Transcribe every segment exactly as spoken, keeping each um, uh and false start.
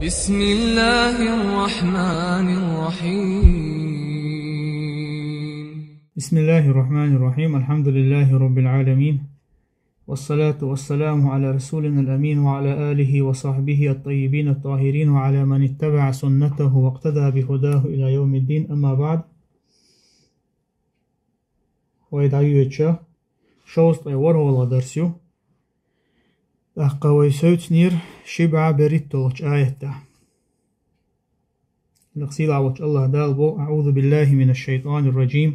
بسم الله الرحمن الرحيم. بسم الله الرحمن الرحيم. الحمد لله رب العالمين. والصلاة والسلام على رسولنا الأمين وعلى آله وصحبه الطيبين الطاهرين وعلى من اتبع سنته واقتدى بهداه إلى يوم الدين. أما بعد. Вай дӀайоьдуш шовзткъе ворхӀалгӀа дарс ю. ТӀаккха вай севцнера ши бӀаь берхӀитталгӀачу аятехь. Лакха сийлахь волчу АллахӀ Дала боху: أعوذ بالله من الشيطان الرجيم.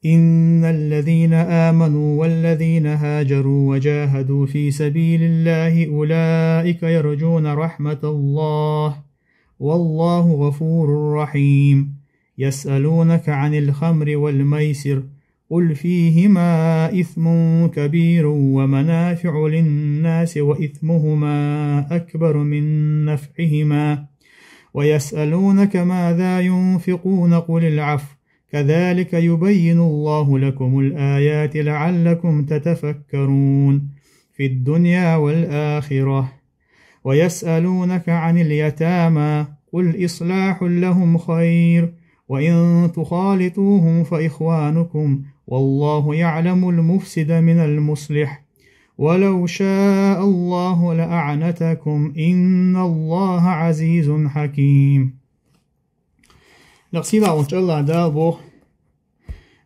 إن الذين آمنوا والذين هاجروا وجاهدوا في سبيل الله أولئك يرجون رحمة الله والله غفور رحيم. يسألونك عن الخمر والميسر قل فيهما إثم كبير ومنافع للناس وإثمهما أكبر من نفعهما ويسألونك ماذا ينفقون قل العفو كذلك يبين الله لكم الآيات لعلكم تتفكرون في الدنيا والآخرة. ويسألونك عن اليتامى قل إصلاح لهم خير وإن تخالطوهم فإخوانكم والله يعلم المفسد من المصلح ولو شاء الله لأعنتكم إن الله عزيز حكيم. Лакха сийлахь волчу АллахӀ Дала боху: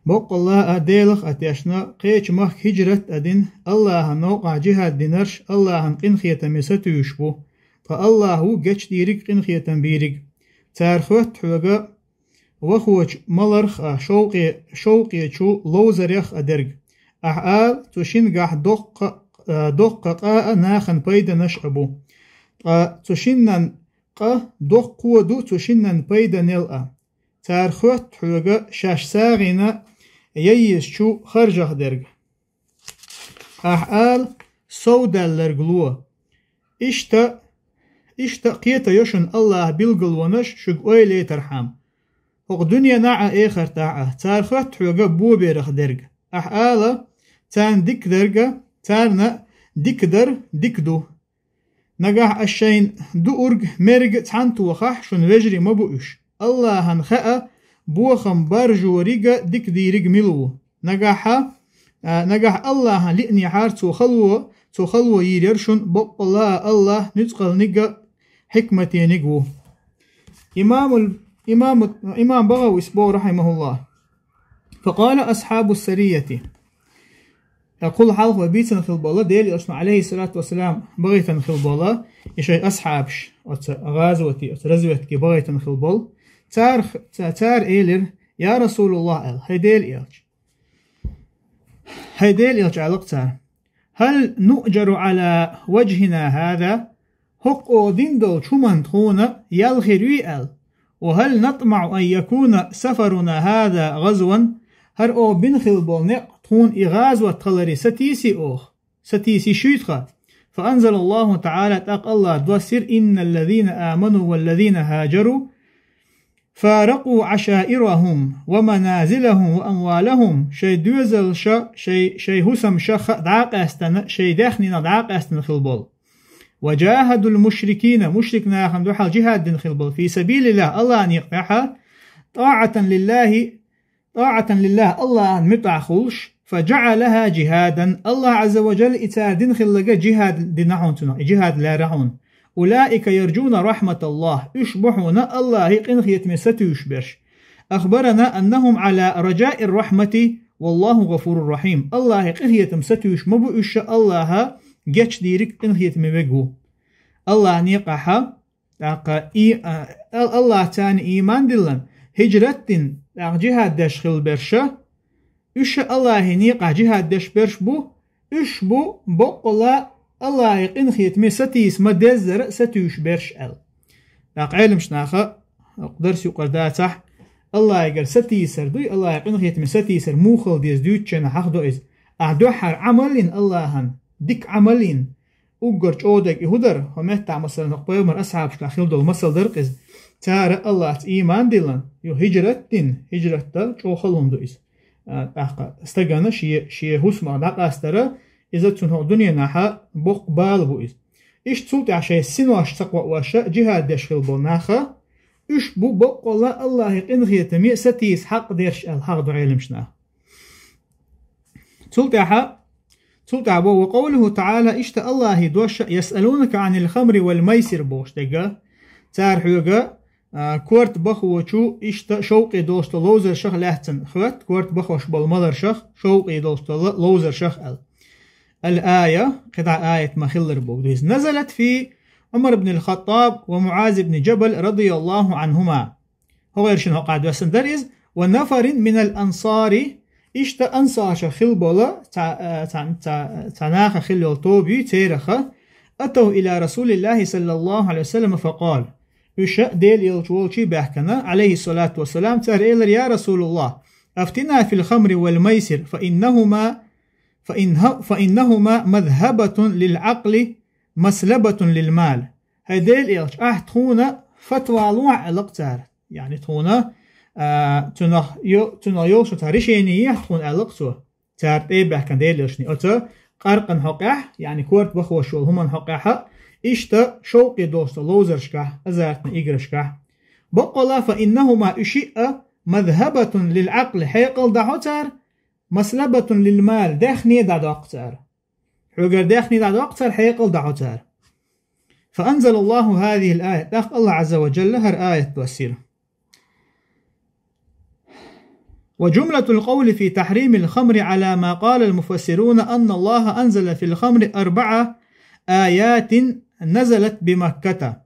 Боккъалла а Делах а тешна, кхечу махка хӀижрат а дина, АллахӀан новкъахь жихӀад динарш АллахӀан къинхетаме сатуьйсуш бу, ткъа АллахӀ ву гечдийриг, къинхетам бийриг. Цара хоьтту хьоьга вахочу маларх а, шовкъе-, шовкъечу ловзарех а дерг. Ахьа ала, цу шингахь доккха, а, доккха къа а нахана пайданаш а бу. Ткъа цу шиннан къа доккхо ду цу шиннан пайданел а. Цара хоьтту хьоьга шаьш сагӀина яйъеш чу харжах дерг. Ахьа ала, сов даьлларг ло. Иштта, иштта кхета йо шуна АллахӀан билгалонаш шуьга ойла яйтархьама. ХӀокху дуьненахь а, эхартахь а, цара хоьтту хьоьга боберах дерг. Ахьа ала, царна дика дерг а, царна дика дар дика ду. Нагахь ас шайна дуург, мерг цхьаьна тохахь, шуна вежарий ма бу уьш. АллахӀан хаьа, бохам баржорига дика дийриг мила ву. Нагахьа, а, нагахь АллахӀан лиънехьара цо хало, цо хало йийр яра шуна, боккъалла а АллахӀ нуьцкъалниг а, хьикматениг а ву. Имамул, имаму, имам БагӀавис боху, рахьимахуллахӀ: فقال أصحاب السرية. Ткъа кхул хьалха вай бийцина хила болу, Делан Элчано, Ӏалайхиссалату вассалам, бахийтина хила болу, и шайн асхьабаш, оцу гӀазоте, оцу разведке бахийтина хила болу. Цара, ца-, цара элира: «Я РасулаллахӀ», – аьлла, хӀай Делан Элча. ХӀай Делан Элча, аьлла-кх цара: «هل نؤجر على وجهنا هذا؟» ХӀокху оха дина долчу хӀуманна тхуна ял хир юй аьлла? «وهل نطمع أن يكون سفرنا هذا غزوا؟» ХӀара оха бина хила болу некъ тхуна и гӀазот хиларе сатийсий оха? Сатийсийш юй тхан? فأنزل الله تعالى, тӀаккха АллахӀа доссийра: «إن الذين آمنوا والذين هاجروا فارقوا عشائرهم ومنازلهم وأموالهم», шайн доьзалш а, шайн, шайн хӀусамаш а ха-, дӀакъаьстина, шайн даьхнинах дӀакъаьстина хила болу. «وجاهدوا المشركين», мушрик нахана дуьхьал жихӀад дина хила болу, «في سبيل الله», АллахӀан некъа тӀехь, «طاعة لله», «طاعة لله», АллахӀан муьтӀахь хуьлуш, «فجعلها جهادا», АллахӀ Ӏазза ва Жалла и цара дина хилларг жихӀад дина хьуна цунах, и жихӀад лаьрра хьуна. «أولئك يرجون رحمة الله», уьш бу хьуна АллахӀан къинхетаме сатуьйсуш берш. «أخبرنا أنهم على رجاء الرحمة والله غفور رحيم». АллахӀан къинхетам сатуьйсуш ма бу уьш, АллахӀ гечдийриг, къинхетаме верг ву. АллахӀан некъахь, тӀаккха и, а, Ал-, АллахӀаца ийман диллина, хӀижрат дина, тӀаккха жихӀад деш хила берш а, уьш а АллахӀан некъахь жихӀад деш берш бу, уьш бу боккъалла АллахӀан къинхетаме сатийса ма-деззара сатуьйсуш берш аьлла. ТӀаккха Ӏеламчу наха, хӀокху дарсан юкъара дацахь, АллахӀагара сатийсар дуй, АллахӀан къинхетаме сатийсар муха хила деза дуьйцучарна хьахдо иза. Ахь дуьххьара Ӏамал йина АллахӀан, дика Ӏамал йина, уггар чӀогӀа дерг и хӀун дара, хӀокху меттехь, масала, хӀокху пайхамаран асхьабашкахь хила долу масал дара-кх иза. Цара АллахӀаца ийман диллина, ю хӀижрат дина, хӀижрат дар чӀогӀа хала хӀума ду иза. А, тӀаккха стагана шен, шен хӀусамах дӀакъастара, иза цунна хӀокху дуьненахь боккха бала бу иза. Иштта цул тӀаьхьа шайн синош ца кхоош, джихад деш хилла болу наха, уьш бу баккъалла Аллахьан къинхетаме а сатийса хьакъ дерш аьлла хьахадо Ӏеламнаха. Цул тӀаьхьа, цул тӀаьхьа бо, وقوله تعالى, иштта Аллахьан дош, يسألونك عن الخمر والميسر бохуш дерг, цара хьоьга, а, корта бахочу иштта шовкъе долуш долу ловзаршах лаьцна хоьтту, корта бахош болу маларшах, шовкъе долуш долу ловзаршах аьлла. الآية, кхидӀа аят ма-хиллара боху иза. نزلت في عمر بن الخطاب ومعاذ بن جبل رضي الله عنهما. ХӀокхуьнан хьокъехь доьссина дара иза. ونفر من الأنصار, иштта ансаршах хилла болу цхьа, а, цхьа, цхьа, цхьа наха хилла йолу тоба ю церах, أتوا إلى رسول الله صلى الله عليه وسلم فقال. Уьш Делан элча волчу баьхкина, عليه الصلاة والسلام, цара элира: يا رسول الله، أفتنا في الخمر والميسر، فإنهما، فإنه-، فإنهما مذهبة للعقل، مسلبة للمال. ХӀай Делан элча, ахь тхуна фатва лохьа аьлла-кх цара. Яъни тхуна, а, цунах йо-, цунах йолуш цхьа решение ехьа тхуна аьлла-кх цо. Цара тӀе а баьхкина Делан элчане оцу къаркъан хьокъехь, яъни корта бахош йолу хӀуманна хьокъехь, иштта шовкъе долуш долу ловзаршкахь, азартни играшкахь. Баккъалла, فإنهما, уьш шиъ а, مذهبة للعقل, хьекъал дӀахьо цара, مسلبة للمال, даьхни дӀадоккху цара. Хьоьгара даьхни дӀадоккху цара, хьекъал дӀахьо цара. فأنزل الله هذه الآية, тӀаккха Аллахь Ӏазза ва Джалла хӀара аят доссийра. وجملة القول في تحريم الخمر على ما قال المفسرون أن الله أنزل في الخمر أربع آيات نزلت بمكة.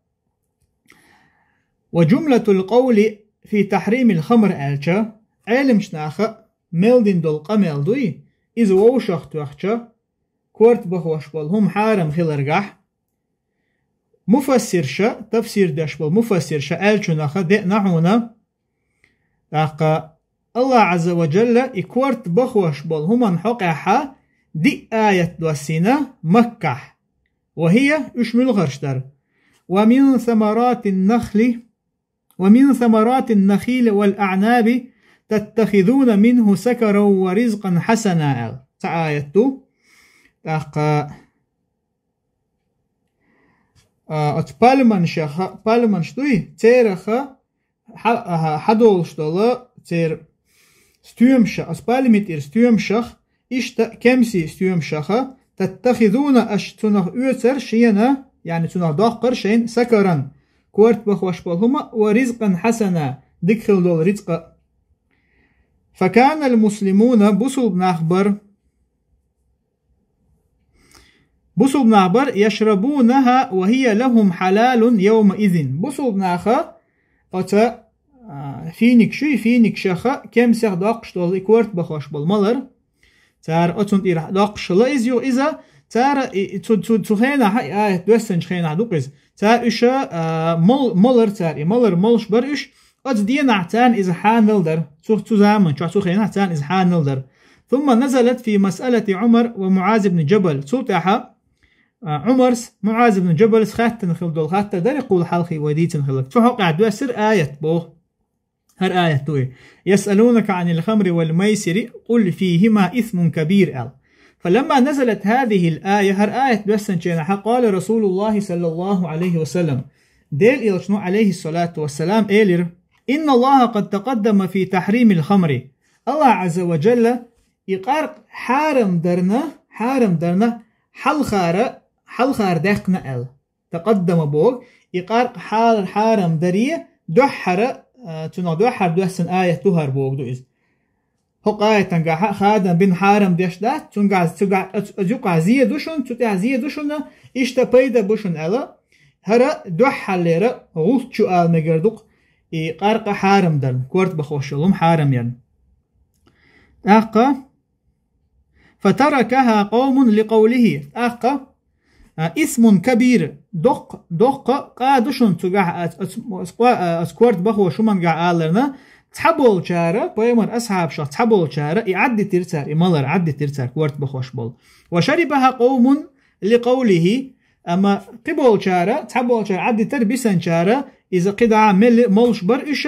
وجملة القول في تحريم الخمر аьлча, Ӏеламнаха мел дина долу къамел дуй, иза вовшах тоьхча, корта бахош болу хӀума хьарам хиларгахь, муфассирша, тафсир деш болу муфассирша аьллачунах деана хьуна, тӀаккха Аллахь Ӏазза ва Джалла и корта бахош болу хӀуманна хьокъехь диъ аят доссийна Маккахь. وهي, уьш муьлхарш дара: ومن ثمرات النخل، ومن ثمرات النخيل والأعناب تتخذون منه سكرا ورزقا حسنا, аьлла. Цхьа аят ду. ТӀаккха, а, оцу пальманшаха, пальманш дуй, цераха хьа-, а, хьадолуш долу церан стоьмаша, оцу пальми тӀера стоьмашах, иштта кемсийн стоьмашаха, تتخذون, аша цунах оьцура шена, яъни цунах доккхура шайна, سكرا, корта бахош болу хӀума, ورزقا حسنا, дика хилла долу рицкъа. فكان المسلمون, бусулба нах бара, бусулба нах бара, يشربونها وهي لهم حلال يومئذ. Бусулба наха оцу, а, финикаш ю, финикашаха, кемсех доккхуш долу и корта бахош болу малар. Цара оцунна тӀера доккхуш хилла иза, юха иза, цара и, и цу, цу, цу хенахь, и аят доьссинчу хенахь ду-кх иза. Цара уьш, а, мол-, молура цара, и малар молуш бара уьш, оцу денахь царна иза хьанал дара. Цу, цу заман чохь, цу хенахь царна иза хьанал дара. ثم نزلت في مسألة عمر ومعاذ بن جبل. Цул тӀаьхьа, а, Ӏумарс, МуӀаз ибн Джабалс хаьттина хилла долу хаттар дара, кхул хьалхе вай дийцина хилларг. Цу хьокъехь доьссира аят боху. ХӀара аят ду и: يسألونك عن الخمر والميسر قل فيهما إثم كبير, аьлла. فلما نزلت هذه الآية, хӀара аят доьссинчу хенахь, قال رسول الله صلى الله عليه وسلم, Делан элчано, عليه الصلاة والسلام, элира: إن الله قد تقدم في تحريم الخمر. Аллахь Ӏазза ва Джалла и къаркъа хьарам дарна, хьарам дарна хьалхара, хьалхара даьккхина аьлла. تقدم боху, и къаркъа хьа-, хьарам даре дуьххьара, а, цунах дуьххьара доьссина аят ду хӀара боху ду иза. ХӀокху аятангахь Хадам бин Хьарам деш дац, цуьнгахь, цуьнгахь, оцу, оцу юкъахь зе ду шуна, цу тӀехь зе ду шуна, иштта пайда бу шуна аьлла, хӀара дуьххьарлера гӀулч ю ала мегар ду-кх, и къаркъа хьарам дарна, корта бахош йолу хӀума хьарам ярна. ТӀаккха, فتركها قوم لقوله. ТӀаккха, а, إثم كبير, доккха, доккха къа ду шуна цуьнгахь, ас, ас, ас, къа-, а, ас корта бахош хӀумангахь аларна, цхьаболчара, пайхамар асхьабашах цхьаболчара, и Ӏаддитира цара, и малар Ӏаддитира цара, корта бахош болу. وشربها قوم لقوله, амма кхиболчара, цхьаболчара Ӏаддитира, бисанчара, иза кхидӀа мел-, молуш бара уьш,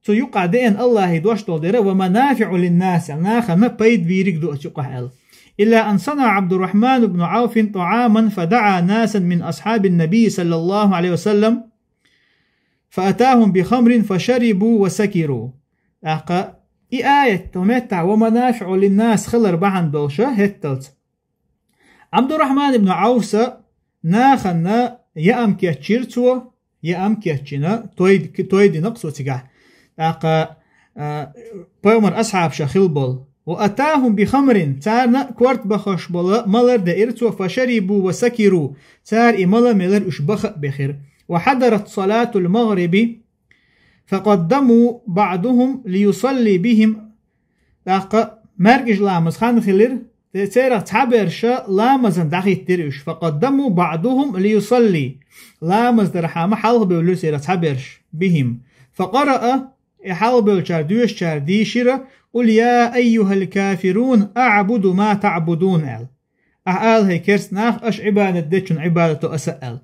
цу юкъахь деана Аллахьан дош долу дера, ومنافع للناس, нахана пайда бийриг ду оцу юкъахь аьлла. إلا أن صنع عبد الرحمن بن عوف طعاما فدعا ناسا من أصحاب النبي صلى الله عليه وسلم فأتاهم بخمر فشربوا وسكروا. ТӀаккха и аят, хӀу меттахь ومنافع للناس хилар бахьана долуш хӀетталц. Ӏабдуррахьман ибн Ӏавфса нахана яам кечйира цо, яам кечйина, той, той дина-кх цо цигахь. ТӀаккха, а, пайхамар асхьабаша хилла болу. وأتاهم بخمر, царна корта бахош болу малар деира цо, فشربوا وسكروا, цара и мала мелира, уьш баха а бехира. وحضرت صلاة المغرب فقدموا بعضهم ليصلي بهم. ТӀаккха маьркӀажа ламазан хан хилира, церах цхьаберш ламазна дӀахӀиттира уьш. فقدموا بعضهم ليصلي. Ламаз дархьама хьалхабевлира церах цхьаберш, بهم. فقرأ, и хьалхабевллачара доьшучара дийшира: قل يا أيها الكافرون أعبد ما تعبدون, аьлла. Ахьа ала, хӀей керста нах, аша Ӏибадат дечун Ӏибадат до аса, аьлла.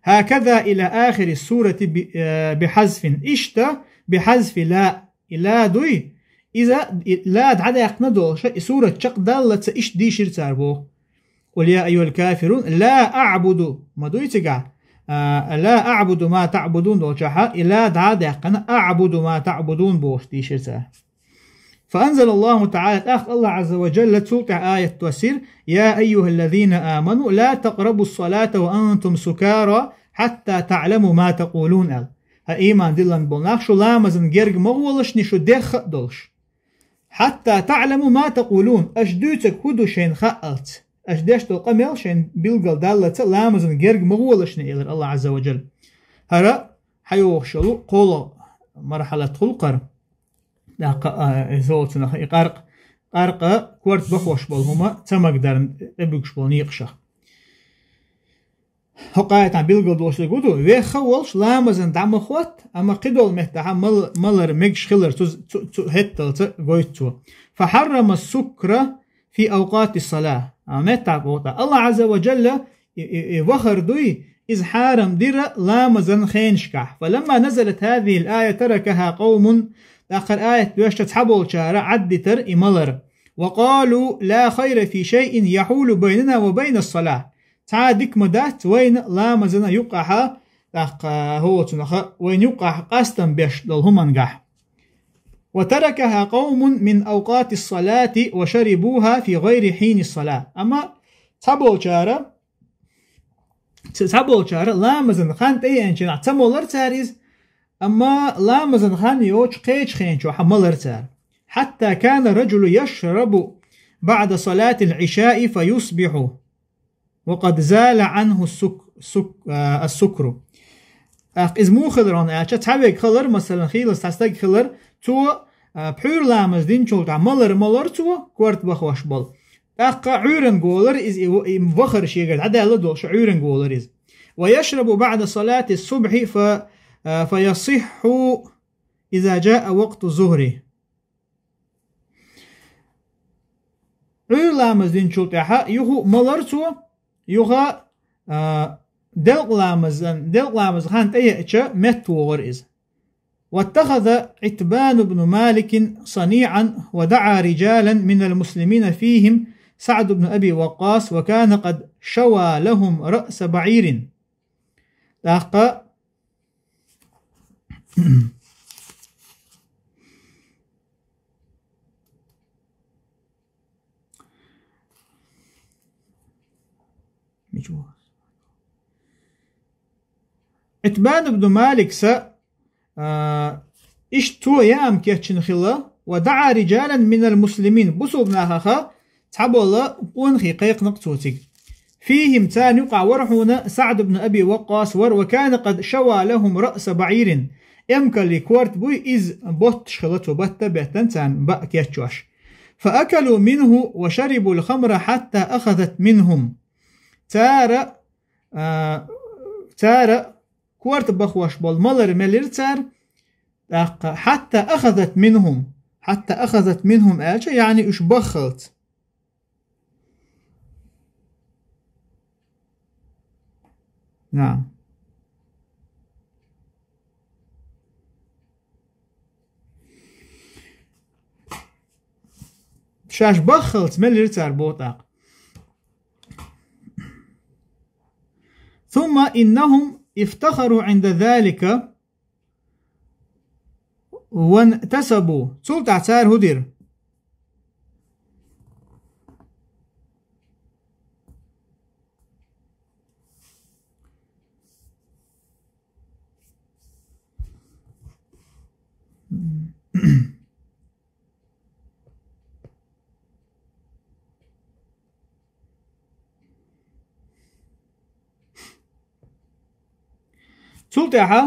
هكذا إلى آخر السورة ب-, э, بحذف. Иштта, بحذف لا. И ла дуй, иза, и ла дӀадаьккхина долуш, и сурат чекхдаллалц иштта дийшира цара боху. قل يا أيها الكافرون لا أعبد. Ма дуй цигахь? А, لا أعبد ما تعبدون долчохь, и ла дӀа а даьккхина, أعبد ما تعبدون бохуш дийшира цара. فأنزل الله تعالى, тӀаккха АллахӀ Ӏазза ва Джалла цул тӀаьхьа аят доссийра: يا أيها الذين آمنوا لا تقربوا الصلاة وأنتم سكارى حتى تعلموا ما تقولون, аьлла. ХӀай ийман диллина болу нах, шу ламазна герга ма гӀолашне шу дехха а долуш. حتى تعلموا ما تقولون, аша дуьйцург хӀун ду шайна хаалц. Аша деш долу къамел шайна билгалдаллалц ламазна герга ма гӀолашне, элира АллахӀ Ӏазза ва Джалла. ХӀара хьайогӀуш йолу кхоалгӀа мархьалат хуьлу-кх хӀара. ТӀаккха, а, иза олу цунах и къаркъа, къаркъа корта бахош болу хӀума ца магадарна тӀебуьгуш болу некъашах. ХӀокху аятехь билгалдолуш дерг хӀун ду? Вехха а волуш ламазна дӀа ма хӀотта, амма кхидолу меттехь мал-, малар мегаш хилар цу, цу, цу хӀетталца гойту цо. فحرم السكر في أوقات الصلاة. А меттахь боху тӀаккха АллахӀ Ӏазза ва Джалла и, и, и вахар дуй, иза хьарам дира ламазан хенашкахь. فلما نزلت هذه الآية تركها قوم, тӀаккха хӀара аят доьшча цхьаболчара Ӏаддитира и малар. وقالوا لا خير في شيء يحول بيننا وبين الصلاة. Цхьа а дика ма дац вайна ламазана юккъахьа, тӀаккха хӀокху цунах вайна юккъахь къастам беш долу хӀумангахь. وتركها قوم من أوقات الصلاة وشربوها في غير حين الصلاة. Амма цхьаболчара, ц-, цхьаболчара ламазан хан тӀееанчу хенахь ца молура цара иза, амма ламазан хан йоцучу кхечу хенчохь малура цара. حتى كان الرجل يشرب بعد صلاة العشاء فيصبح وقد زال عنه السك-, سك-, а, السكر. ТӀаккха иза муха хилира аьлча, цхьаверг хилар, масалан, хийлаза цхьа стаг хилар, цо, а, пхьуьйра ламаз динчул тӀаьхьа малар малура цо, корта бахош болу. ТӀаккха Ӏуьйранга волура иза, и в-, и вахар шегара дӀадаьлла долуш Ӏуьйранга волура иза. ويشرب بعد صلاة الصبح ف-, а, فيصح إذا جاء وقت الظهر. Ӏуьйра ламаз динчул тӀаьхьа юха а малура цо, юха, а, делкъа ламазан, делкъа ламазан хан тӀееача метта вогӀура иза. واتخذ عتبان بن مالك صنيعا ودعا رجالا من المسلمين فيهم سعد بن أبي وقاص وكان قد شوى لهم رأس بعير. ТӀаккха Мича ву? Итбан ибн Маликса, а, иштта цо яам кечйина хилла, ва даӀа риджалан минал муслимин, бусулба нахаха цхьаболу къонахий кхайкхина-кх цо цига. Фийхим, царна юкъахь вара хьуна СаӀд ибн Аби Ваккъас вара, ва кана къад шава лахум раъса баӀирин, эмкаллий корта буй, иза боттуш хилла цо, батта а беттан царна баа кечйош. Фа акалу минху ва шарибул хамра хьатта ахазат минхум. Цара, а, цара корта бахош болу малар мелира цара, тӀаккха хьатта ахазат минхум. Хьатта ахазат минхум аьлча, яъни уьш баххалц. НаӀам. Шаьш баххалц мелира цара боху тӀаккха. ثم إنهم افتخروا عند ذلك وانتسبوا. Цул тӀехьа цара хӀу дира? Цул тӀехьа,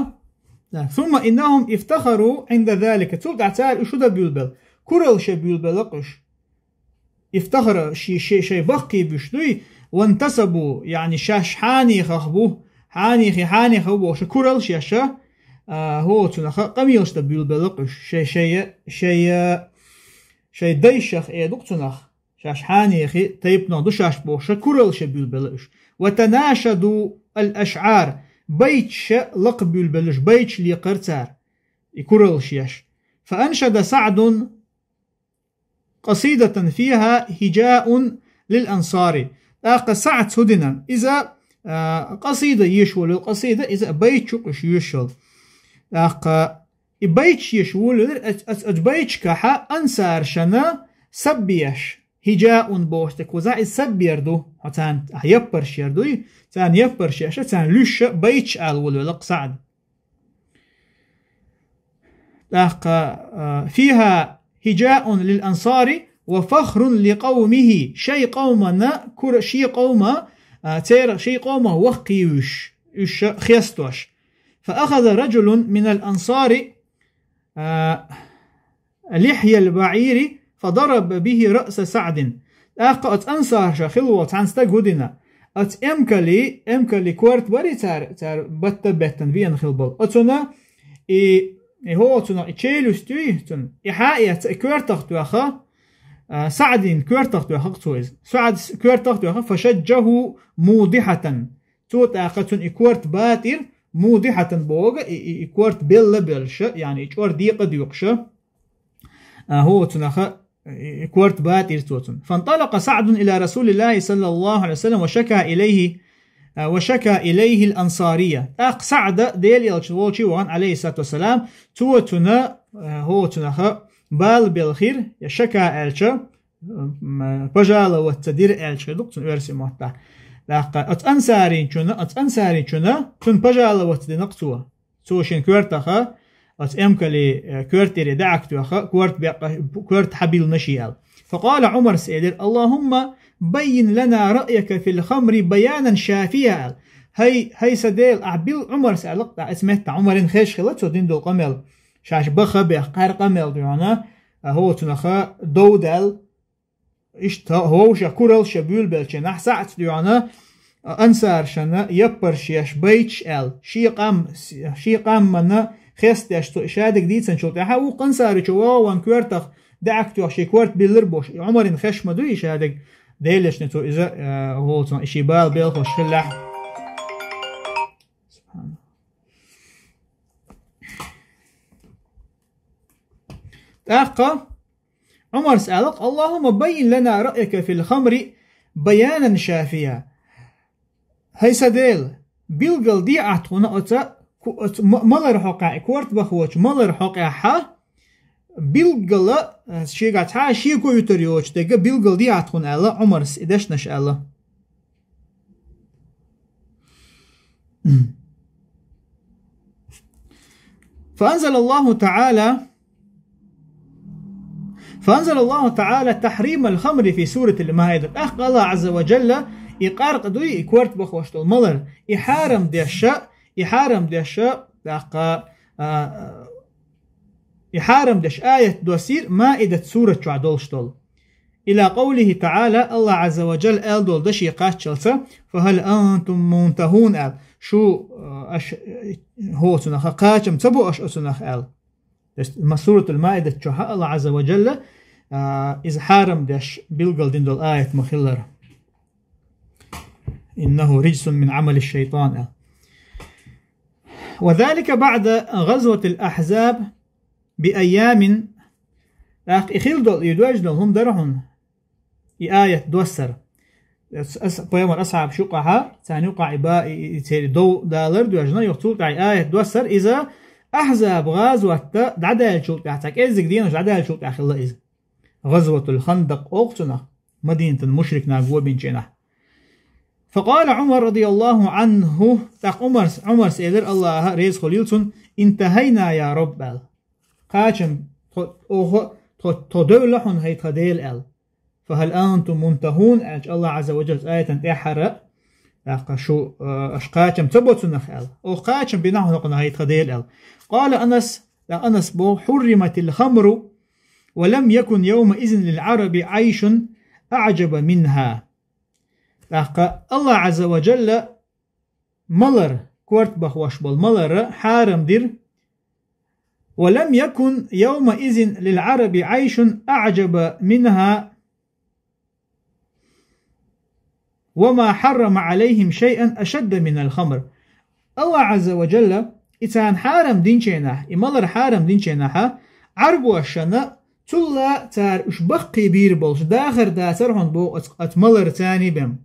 да, ثم إنهم افتخروا عند ذلك. Цул тӀехьа цара уьш хӀу дан буьйлабелла? Куралла шоай буьйлабелла-кх уьш. Ифтахара ши-, ши-, шоай баккхий буьйш дуй, وانتسبوا, яъни шоаш хьанехах бу, хьанехий хьанехах бу бохуш, куралла шоаш, а, хӀу цунах къамелаш дан буьйлабелла-кх уьш. Шоай, шоай, шоай, шоай дайшах эр ду-кх цунах. Шоаш хьанехий тайпанах ду шоаш бохуш, куралла шоай буьйлабелла уьш. وتناشدوا الأشعار, байташ лакха буьйлабелла уьш, байташ лекхара цара, и куралла шоаш. فأنشد سعد قصيدة فيها هجاء للأنصار. ТӀаккха СаӀда хӀу дина? Иза, а, къасида йоьшуш волавелла, къасида, иза байташ ю-кх уьш йоьшуш йолу. ТӀаккха и байташ йоьшуш волавелира, оцу, оцу, оцу байташкахь ансаршна саббеш, хӀижаун бохуш дерг кхузахь иза саббер ду, хьо царна яппарш яр дуй, царна яппарш еш, царна луьйш байташ ала волавелла-кх СаӀд. ТӀаккха, а, فيها هجاء للأنصار وفخر لقومه, шайн къомана кура-, шен къома, а, церан шен къомах ваккхий уьш, уьш хестош. فأخذ رجل من الأنصار, а, لحي البعير فضرب به رأس سعد. ТӀаккха оцу ансаршах хилла волу цхьана стага хӀу дина? Оцу эмкалан, эмкалан корта барий цара, цара батта беттан веана хилла болу? Оцунна и, и хӀу цунах и челюсть юй цунна, и хьаэца и коьртах тоьхна, а, СаӀдан коьртах тоьхна-кх цо иза. СаӀдан коьртах тоьхна, فشجه موضحة. Цо тӀаккха цунна и корта батӀира, мудихьатан боху, и, и, и корта белла а беллаш, яъни и чӀор декъа а доькъуш. А, хӀу цунах, и, и корта батӀира цо цунна. فانطلق سعد إلى رسول الله صلى الله عليه وسلم وشكا إليه, а, وشكا إليه الأنصارية. ТӀаккха СаӀд Делан элча волчу вахана, عليه الصلاة والسلام, цо цунна, а, хӀу цунах бала белхира, я шака аьлча, м, пожаловаться дира аьлча хир ду-кх цунна оьрсийн маттахь. ТӀаккха оцу ансаринчунна, оцу ансаринчунна цунна пожаловаться дина-кх цо. Цо шен коьртах, оцу эмкалан, э, коьрта тӀера дӀа а тоьхна, корта бекъа-, корта хьабиллина шен аьлла. فقال عمر, элира: اللهم بين لنا رأيك في الخمر بيانا شافيا, аьлла. ХӀай, хӀай сан Дела, ахь билла, Ӏумара аьлла-кх, оцу меттехь Ӏумарна хезаш хилла цо дина долу къамел. Шаьш баха бехк, кхаьра къамел ду хьуна, а, хӀу цунах дов даьлла, иштта вовшах куралла шоай буьйлабеллачу нахь СаӀд дуьхьана, а, ансаршна яппарш еш байташ аьлла, шен къам-, шен къомана хестадеш цо и шадерг дийцинчул тӀаьхьа, вукху ансаричо вогӀу ван коьртах дӀа а тоьхна шен корта биллира бохуш, и Ӏумарна хезаш ма дуй и шадерг, Делан элчане цо иза, а, хӀу цунах и шен бала белхош хиллехь. ТӀаккха Ӏумара аьлла-кх: اللهم بين لنا رأيك في الخمر بيانا شافيا. ХӀай сан Дела, билггал де Ахь тхуна оцу ку-, оцу ма-, малар хьокъехь, и корта бахочу малар хьокъехь, билггала, э, шегахь цхьа а шеко юьтур йоцуш дерг билггал де Ахь тхуна аьлла, Ӏумара и дешнаш аьлла. فأنزل الله تعالى، فأنزل الله تعالى تحريم الخمر في سورة المائدة. ТӀаккха Аллах Азза ва Джалла и къаркъа дуй, и корта бахош долу малар, и хьарам деш, и хьарам деш, тӀаккха, а, и хьарам деш аят доссийра Маидат сурат чохь долуш долу. إلى قوله تعالى, Аллах Азза ва Джалла аьлла долу даше кхаччалца: فهل أنتم منتهون, аьлла. Шу, а, аш, а, хӀу цунах кхачам ца бо аш оцунах, аьлла. То есть, ма-, Суратул Маидат чохь Аллах Азза ва Джалла, а, иза хьарам деш билггал дина долу аят ма-хиллара. إنه رجس من عمل الشيطان, аьлла. وذلك بعد غزوة الأحزاب بأيام. ТӀаккха и хилла долу, и доьжна долу хӀума дара хьуна, и аят доссар. ас, ас, пайхамар асхьабаш юкъахьа, царна юкъахь и ба, и, и, и церан дов далар доьжна, юха цул тӀаьхьа аят доссар, иза Ахьзаб гӀазотта дӀадаьллачул тӀаьхьа, цхьа кӀеззиг денаш дӀадаьллачул тӀаьхьа хилла иза. ГӀазватул Хандакъ оха цунах, Мадинатан мушрик наха гобинчу хенахь. فقال عمر رضي الله عنه, тӀаккха Ӏумарс, Ӏумарс элира, АллахӀ реза хуьлийла цунна: «انتهينا يا رب», аьлла. Кхачам, тхо, оха, тхо, тхо девлла хьуна, хӀай тхан Дела, аьлла. «فهل أنتم منتهون», аьлча, АллахӀ Ӏазза ва Джалла аятан тӀаьххьара, тӀаккха шу, э, аша кхачам ца бо цунах, аьлла. Оха кхачам бина хьуна, хӀай тхан Дела, аьлла. قال أنس, тӀаккха Анас боху: «حرمت الخمر ولم يكن يومئذ للعرب عيش أعجب منها». ТӀаккха АллахӀ Ӏазза ва Джалла малар, корта бахош болу малар хьарам дира. «ولم يكن يومئذ للعرب عيش أعجب منها وما حرم عليهم شيئا أشد من الخمر». АллахӀ Ӏазза ва Джалла и царна хьарам динчу хенахь, и малар хьарам динчу хенахьа, Ӏарбошна цулла цара уьш баккхий бийр болуш дахар дацара хьуна боху оцу, оцу малар царний бен.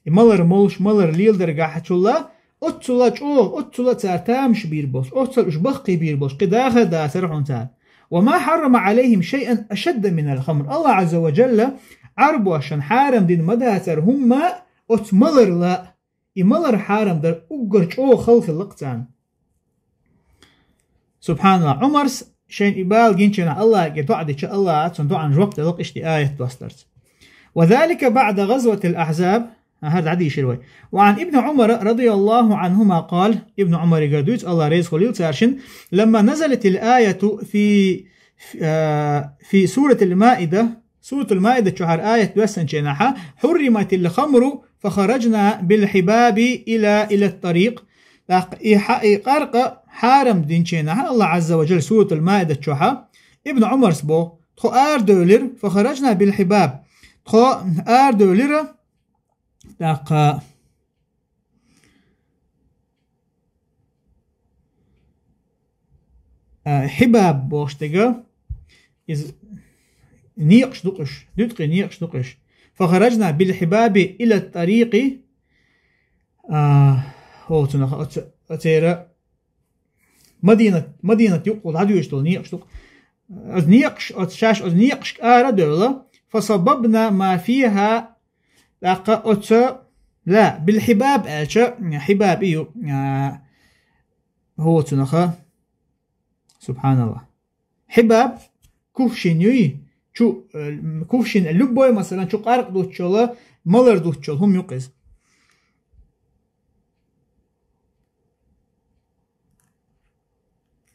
И малар молуш, малар леладаргахь цулла, оццула чӀогӀа, оццула цара тамаш бийр болуш, оццула уьш баккхий бийр болуш, кхин дахар дацара хьуна цара. «وما حرم عليهم شيئا أشد من الخمر». АллахӀ Ӏазза ва Джалла Ӏарбошна хьарам дина ма дацара хӀумма оцу маларла, и малар хьарам дар уггар чӀогӀа хала хилла-кх царна. СубхьаналлахӀ. Ӏумарс шайна и бала гинчу хенахь, АллахӀе дуӀа дича, АллахӀа цунна дуӀан жоп делла-кх иштта аят достарца. «وذلك بعد غزوة الأحزاب». ХӀара дӀадийшира вай. «وعن ابن عمر رضي الله عنهما قال», Ибн Ӏумаригара дуьйцу, АллахӀ реза хуьлийла царшинна: «لما نزلت الآية في, في, а, في سورة المائدة», Суратул Маида чохь аят доьссинчу хенахьа: «حرمت الخمر فخرجنا بالحباب إلى, إلى الطريق». ТӀаккха и хьа-, и къаркъа хьарам динчу хенахьа, АллахӀ Ӏазза ва Джалла Суратул Маида чохьа, Ибн Ӏумарс боху: «Тхо арадевлира, فخرجنا بالحباب». Тхо арадевлира, тӀаккха А, хьибаб бохуш дерг, иза некъаш ду-кх уьш, дуьткъий некъаш ду-кх уьш. «فخرجنا بالحباب إلى الطريق». А, хӀокху цунах оцу, оцера Мадинат, Мадинат юккъехула дӀадоьдуш долу некъаш ду-кх. Оцу некъаш, оцу шаьш оцу некъашка ара а девлла, «فصببنا ما فيها», тӀаккха оцу, ла, «بالحباب» аьлча, хьибаб и ю, а, хӀокху цунах. СубхьаналлахӀ. Хьибаб кувшин юй, чу, э, кувшин, любой, масалан, чу къаркъа дуттуш йолу, малар дуттуш йолу хӀума ю-кх иза.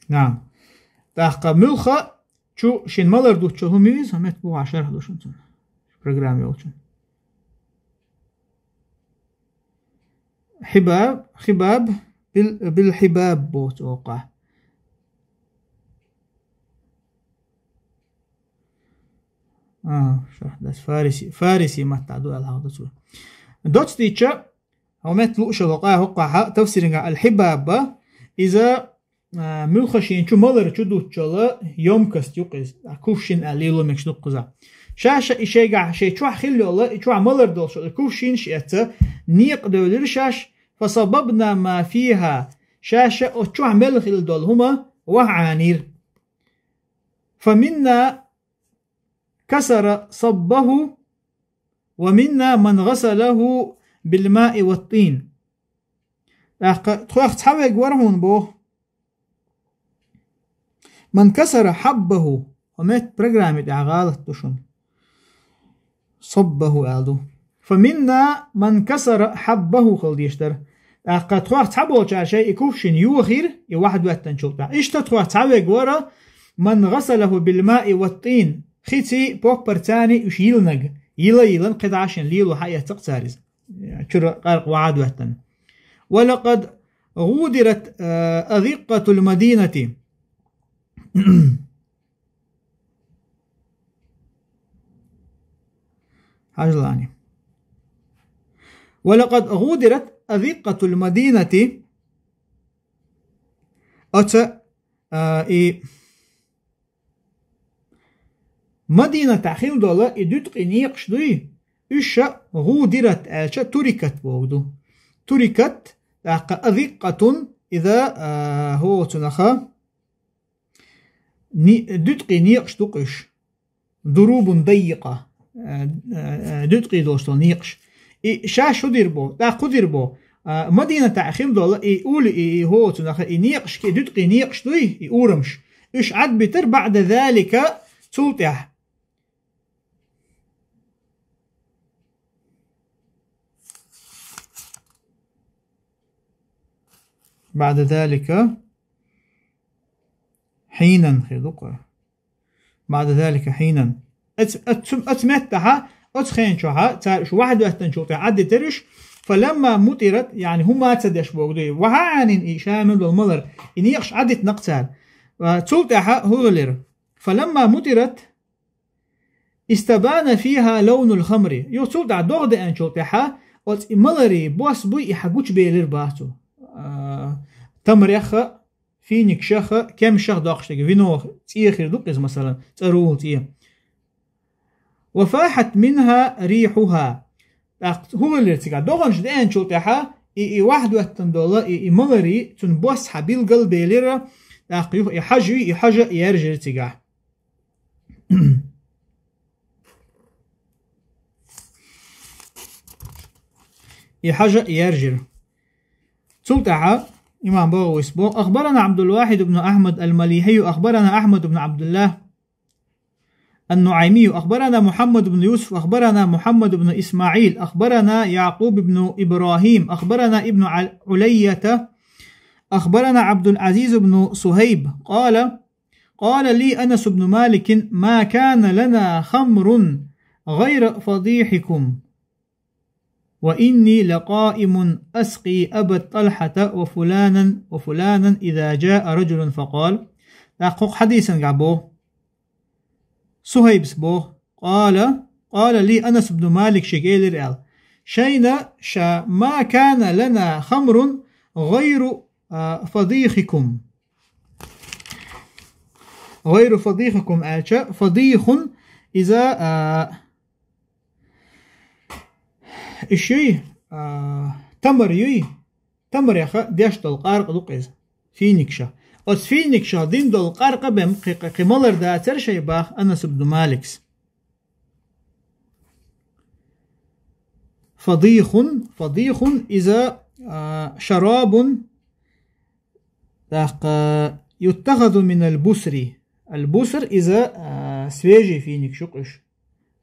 Нагахь. ТӀаккха муьлхха чу шен малар дуттуш йолу хӀума ю иза, хӀокху метта бухахь шархь ду шуна цунна. Программа йолчун. Хьибаб, хьибаб, бил, бил хьибаб боху цу оккъахь. А, шархь дац, фариси, фариси маттахь ду аьлла хьахо ду цо. Доцца дийцча, хӀокху метта лууш йолу къа хӀоккхахьа тафсирехь аль-хьибаб, иза а, муьлхха шен чу малар чу дуттуш йолу ёмкость ю-кх иза, а, кувшин аьлла лело мегаш ду-кх кхузахь. Шаьш и шайгахь, шайн чохь хилла йолу, и чохь малар долуш йолу кувшинаш эцна, некъа девлира шаьш, «فصببنا ما فيها», шаьш оцу чохь мел хилла долу хӀума ваха Ӏанийра. «فمنا من كسر صبه ومنا من غسله بالماء والطين». ТӀаккха тхох цхьаверг вара хьуна боху. «من كسر حبه», хӀокху метта программе тӀехь гӀалат ду шуна. «صبه» аьлла ду. «فمنا من كسر حبه» хила дезаш дара. ТӀаккха тхох цхьаболчара шайн и кувшин йохийра, и ваха доьттинчул тӀаьхьа. Иштта тхох цхьаверг вара: «من غسله بالماء والطين», хиций, поппарцаний уьш йиллинарг. Йила-йиллина кхидӀа шен лело хьаэцна-кх цара иза. Чуьра къаркъа ваха доьттина. «ولقد غودرت, э, أذقة المدينة». Хьажалани. «ولقد غودرت أذقة المدينة». Оцу, а, и Мадинатахь хилла долу и дуьткъий некъаш дуй, Уьш غودرت аьлча تركت боху ду. تركت, тӀаккха أذقة, иза, а, хӀо цунаха, ни-, дуьткъий некъаш ду-кх уьш. ضروب ضيقة, а, а, а, дуьткъий долуш долу некъаш. И шаьш хӀун дийр бу, тӀаккха хӀун дийр бу, а, Мадинатехь хилла долу и уле, и, и хӀо цунаха, и некъаш, и дуьткъий некъаш дуй, и урамаш. Уьш Ӏадбитира بعد ذلك, цул тӀаьхьа. بعد ذلك حينا хир ду-кх. بعد ذلك حينا. Оцу, оцу, оцу меттехь, оцу хенахь, цара уьш ваьхьа доьттинчул тӀаьхьа Ӏаддитира уьш, فلما مطرت, яъни хӀума ца деш боху дуй, ваьхьа Ӏанийна и Шамехь долу малар, и некъаш Ӏаддитина-кх цара. Ва цул тӀаьхьа хӀун хилира? فلما مطرت استبان فيها لون الخمر. Юха цул тӀаьхьа догӀа деанчул тӀаьхьа, оцу и маларийн бос буй и хьа гучубелира боху цо. А, тамарех а, финикашех а, кемашех а доккхуш дерг, вино цӀе хир ду-кх иза, масалан, цӀарула цӀе. وفاحت منها ريحها. ТӀаккха хӀун хилира цигахь? ДогӀанаш деанчул тӀаьхьа и, и ваьхьа доьттина долу и, и маларийн, цуьнан бос хьа билгалбелира, тӀаккха юха и хьожа юй, и хьожа а яьржира цигахь. И хьожа а яьржира. Цул тӀаьхьа имам БагӀавис боху: أخبرنا عبد الواحد بن أحمد المليحي، أخبرنا أحمد بن عبد الله النعيمي، أخبرنا محمد بن يوسف، أخبرنا محمد بن إسماعيل، أخبرنا يعقوب بن إبراهيم، أخبرنا ابن عل-، علية، أخبرنا عبد العزيز بن صهيب، قال: قال لي أنس بن مالك: ما كان لنا خمر غير فضيحكم، وإني لقائم أسقي أبا طلحة وفلانا وفلانا إذا جاء رجل فقال. ТӀаккха хӀокху хьадисангахь боху, Сухайбас боху: قال، قال لي أنس بن مالك, шега элира аьлла: шайна ша ما كان لنا خمر غير, а, فضيخكم. غير فضيخكم аьлча, фадихун иза, а, уьш юй, а, тамар юй, тамарех деш долу къаркъа ду-кх иза, финикашах. Оцу финикашах дина долу къаркъа бен кхин, кхин малар дацара шайн боху Анас ибн Маликс. Фадихун, фадихун иза, а, шарабун, тӀаккха, юттахазу минал бусри. Ал буср иза, а, свежий финикаш ю-кх уьш.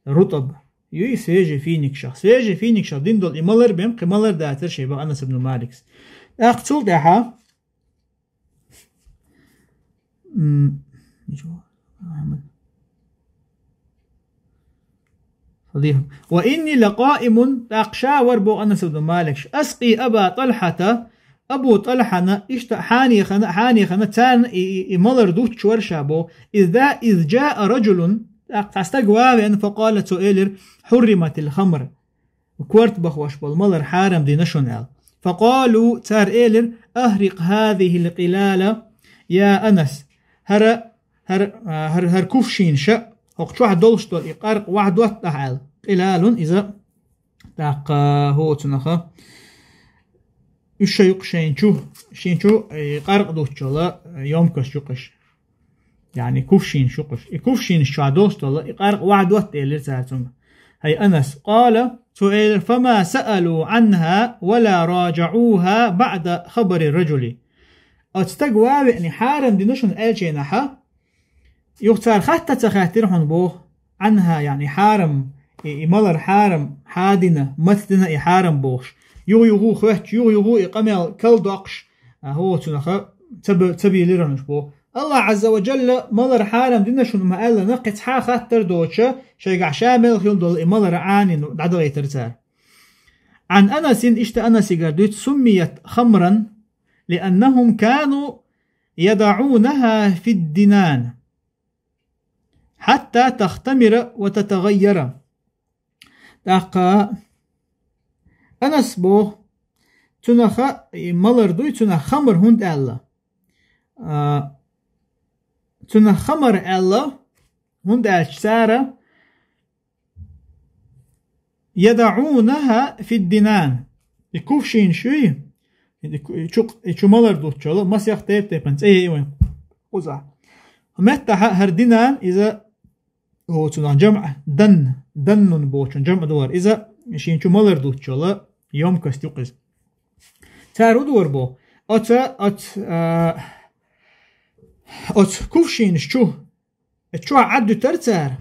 Рутаб. Юй свежий финикашах. Свежий финикашах дина долу и малар бен кхин малар дацара шайн боху Анас ибн Маликс. ТӀаккха цул тӀаьхьа, м, ничего. Ахьмад. Фадихун. Ва инни лакъаимун, тӀаккха ша вара боху Анас ибн Маликс. Аскъи Аба ТӀалхьата, Абу ТӀалхьана, иштта хьанехана, хьанехана, царна и, и, и малар дуттуш вара ша боху. Иза, из джаа раджулун, тӀаккха цхьа стаг ван веана, факъала, цо элира: «Хьурриматил хамр». Корта бахош болу малар хьарам дина шуна аьлла. Факъалу, цара элира: «Ахрикъ хазихил къилала, я Анас». ХӀара, хӀара, а, хӀара, хӀара кувшинаш, хӀокху чохь долуш долу и къаркъа ваьхьа дотта ахьа аьлла. Къилалун иза, тӀаккха, хӀо цунаха. Уьш ша ю-кх шайн чу, шайн чу, и къаркъа дуттуш йолу, ёмкость ю-кх уьш. Яъни кувшинаш ю-кх уьш. И кувшинаш чохь долуш долу, и къаркъа ваьхьа дотта элира цара цуьнга. ХӀай Анас, къала, цо элира: «Фама саалу анха ва ла раджаъуха баъда хабари раджули». Оцу стаг ван веана хьарам дина шуна аьллачийнахьа, юха цара хатта ца хаьттира хьуна боху. Анха, яъни хьарам, и, и малар хьарам, хьан дина, маца дина и хьарам бохуш. Юха-юха хоьттуш, юха-юха и къамел калдоккхуш, а, хӀо цунаха ца бе-, ца бийлира хьуна уьш боху. Аллах Азза ва Джалла малар хьарам дина шуна ма аьллана, кхин цхьа хаттар доцуша, шайгахь ша мел хила долу и малар Ӏанийна дӀадахийтира цара. Ан Анасин, иштта Анасигара дуьйцу, суммият хамран, лианнахум кану ядаъунаха фид динан, хьатта тахтамира ва татагайяра. ТӀаккха Анас боху, цунаха и малар дуй, цунах хамар хӀунда аьлла? А, цунах хамар аьлла, хӀунда аьлча цара, يضعونها في الدنان. И кувшинаш юй, и ку-, и чу, и чу малар дутташ йола, масех тайп-тайпана цӀи я вайн кхузахь. Меттахьа хӀара динан иза, хӀо, цунах жамӀ, дан, даннун бохучун жамӀ ду хӀара. Иза шен чу малар дутташ йола ёмкость ю-кх иза. Цара хӀун ду хӀара боху? Оцу, оцу, а, оцу кувшинаш чу, чохь Ӏаддуьтура цара.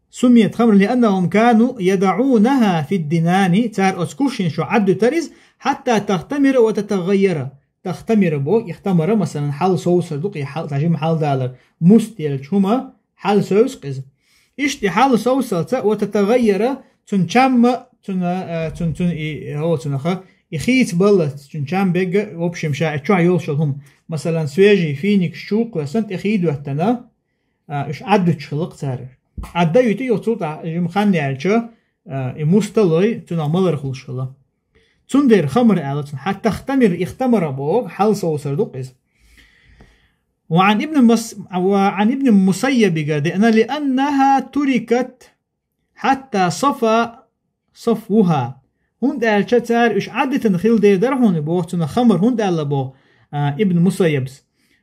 سميت خمرا لأنهم كانوا يضعونها في الدنان, цара оцу кувшинаш чу Ӏаддуьтура иза, حتى تختمر وتتغير. تختمر боху, ихтамара, масалан, хьал совсар ду-кх, и хьал, цхьа жима хьал далар, муст елча хӀума хьал совсу-кх иза. Иштта и хьал совсалца, وتتغير, цуьнан чам а, цуьнан, а, цуьнан, цуьнан и, хӀо, цуьнаха, и хийца баллалц, цуьнан чам бегга, в общем, ша и чохь йолуш йолу хӀума. Масалан, свежий финикаш чу кхоьссина, тӀе хий доьттина, а, уьш Ӏаддуьтуш хилла-кх цара. Ӏадда юьту юха цул тӀаьхьа жима хан яьлча, а, и муст а лой, цунах малар хуьлуш хилла. Цундела хамр аьлла цунах, حتى تختمر, ихтамара боху, хьал совсар ду-кх иза. وعن ابن مس-, وعن ابن المسيب гара деана, لأنها تركت حتى صفا صفوها. ХӀунда аьлча цара уьш Ӏаддитина хилла дела дара хьуна, боху цунах хамр, хӀунда аьлла боху, а, Ибн Мусаййабс.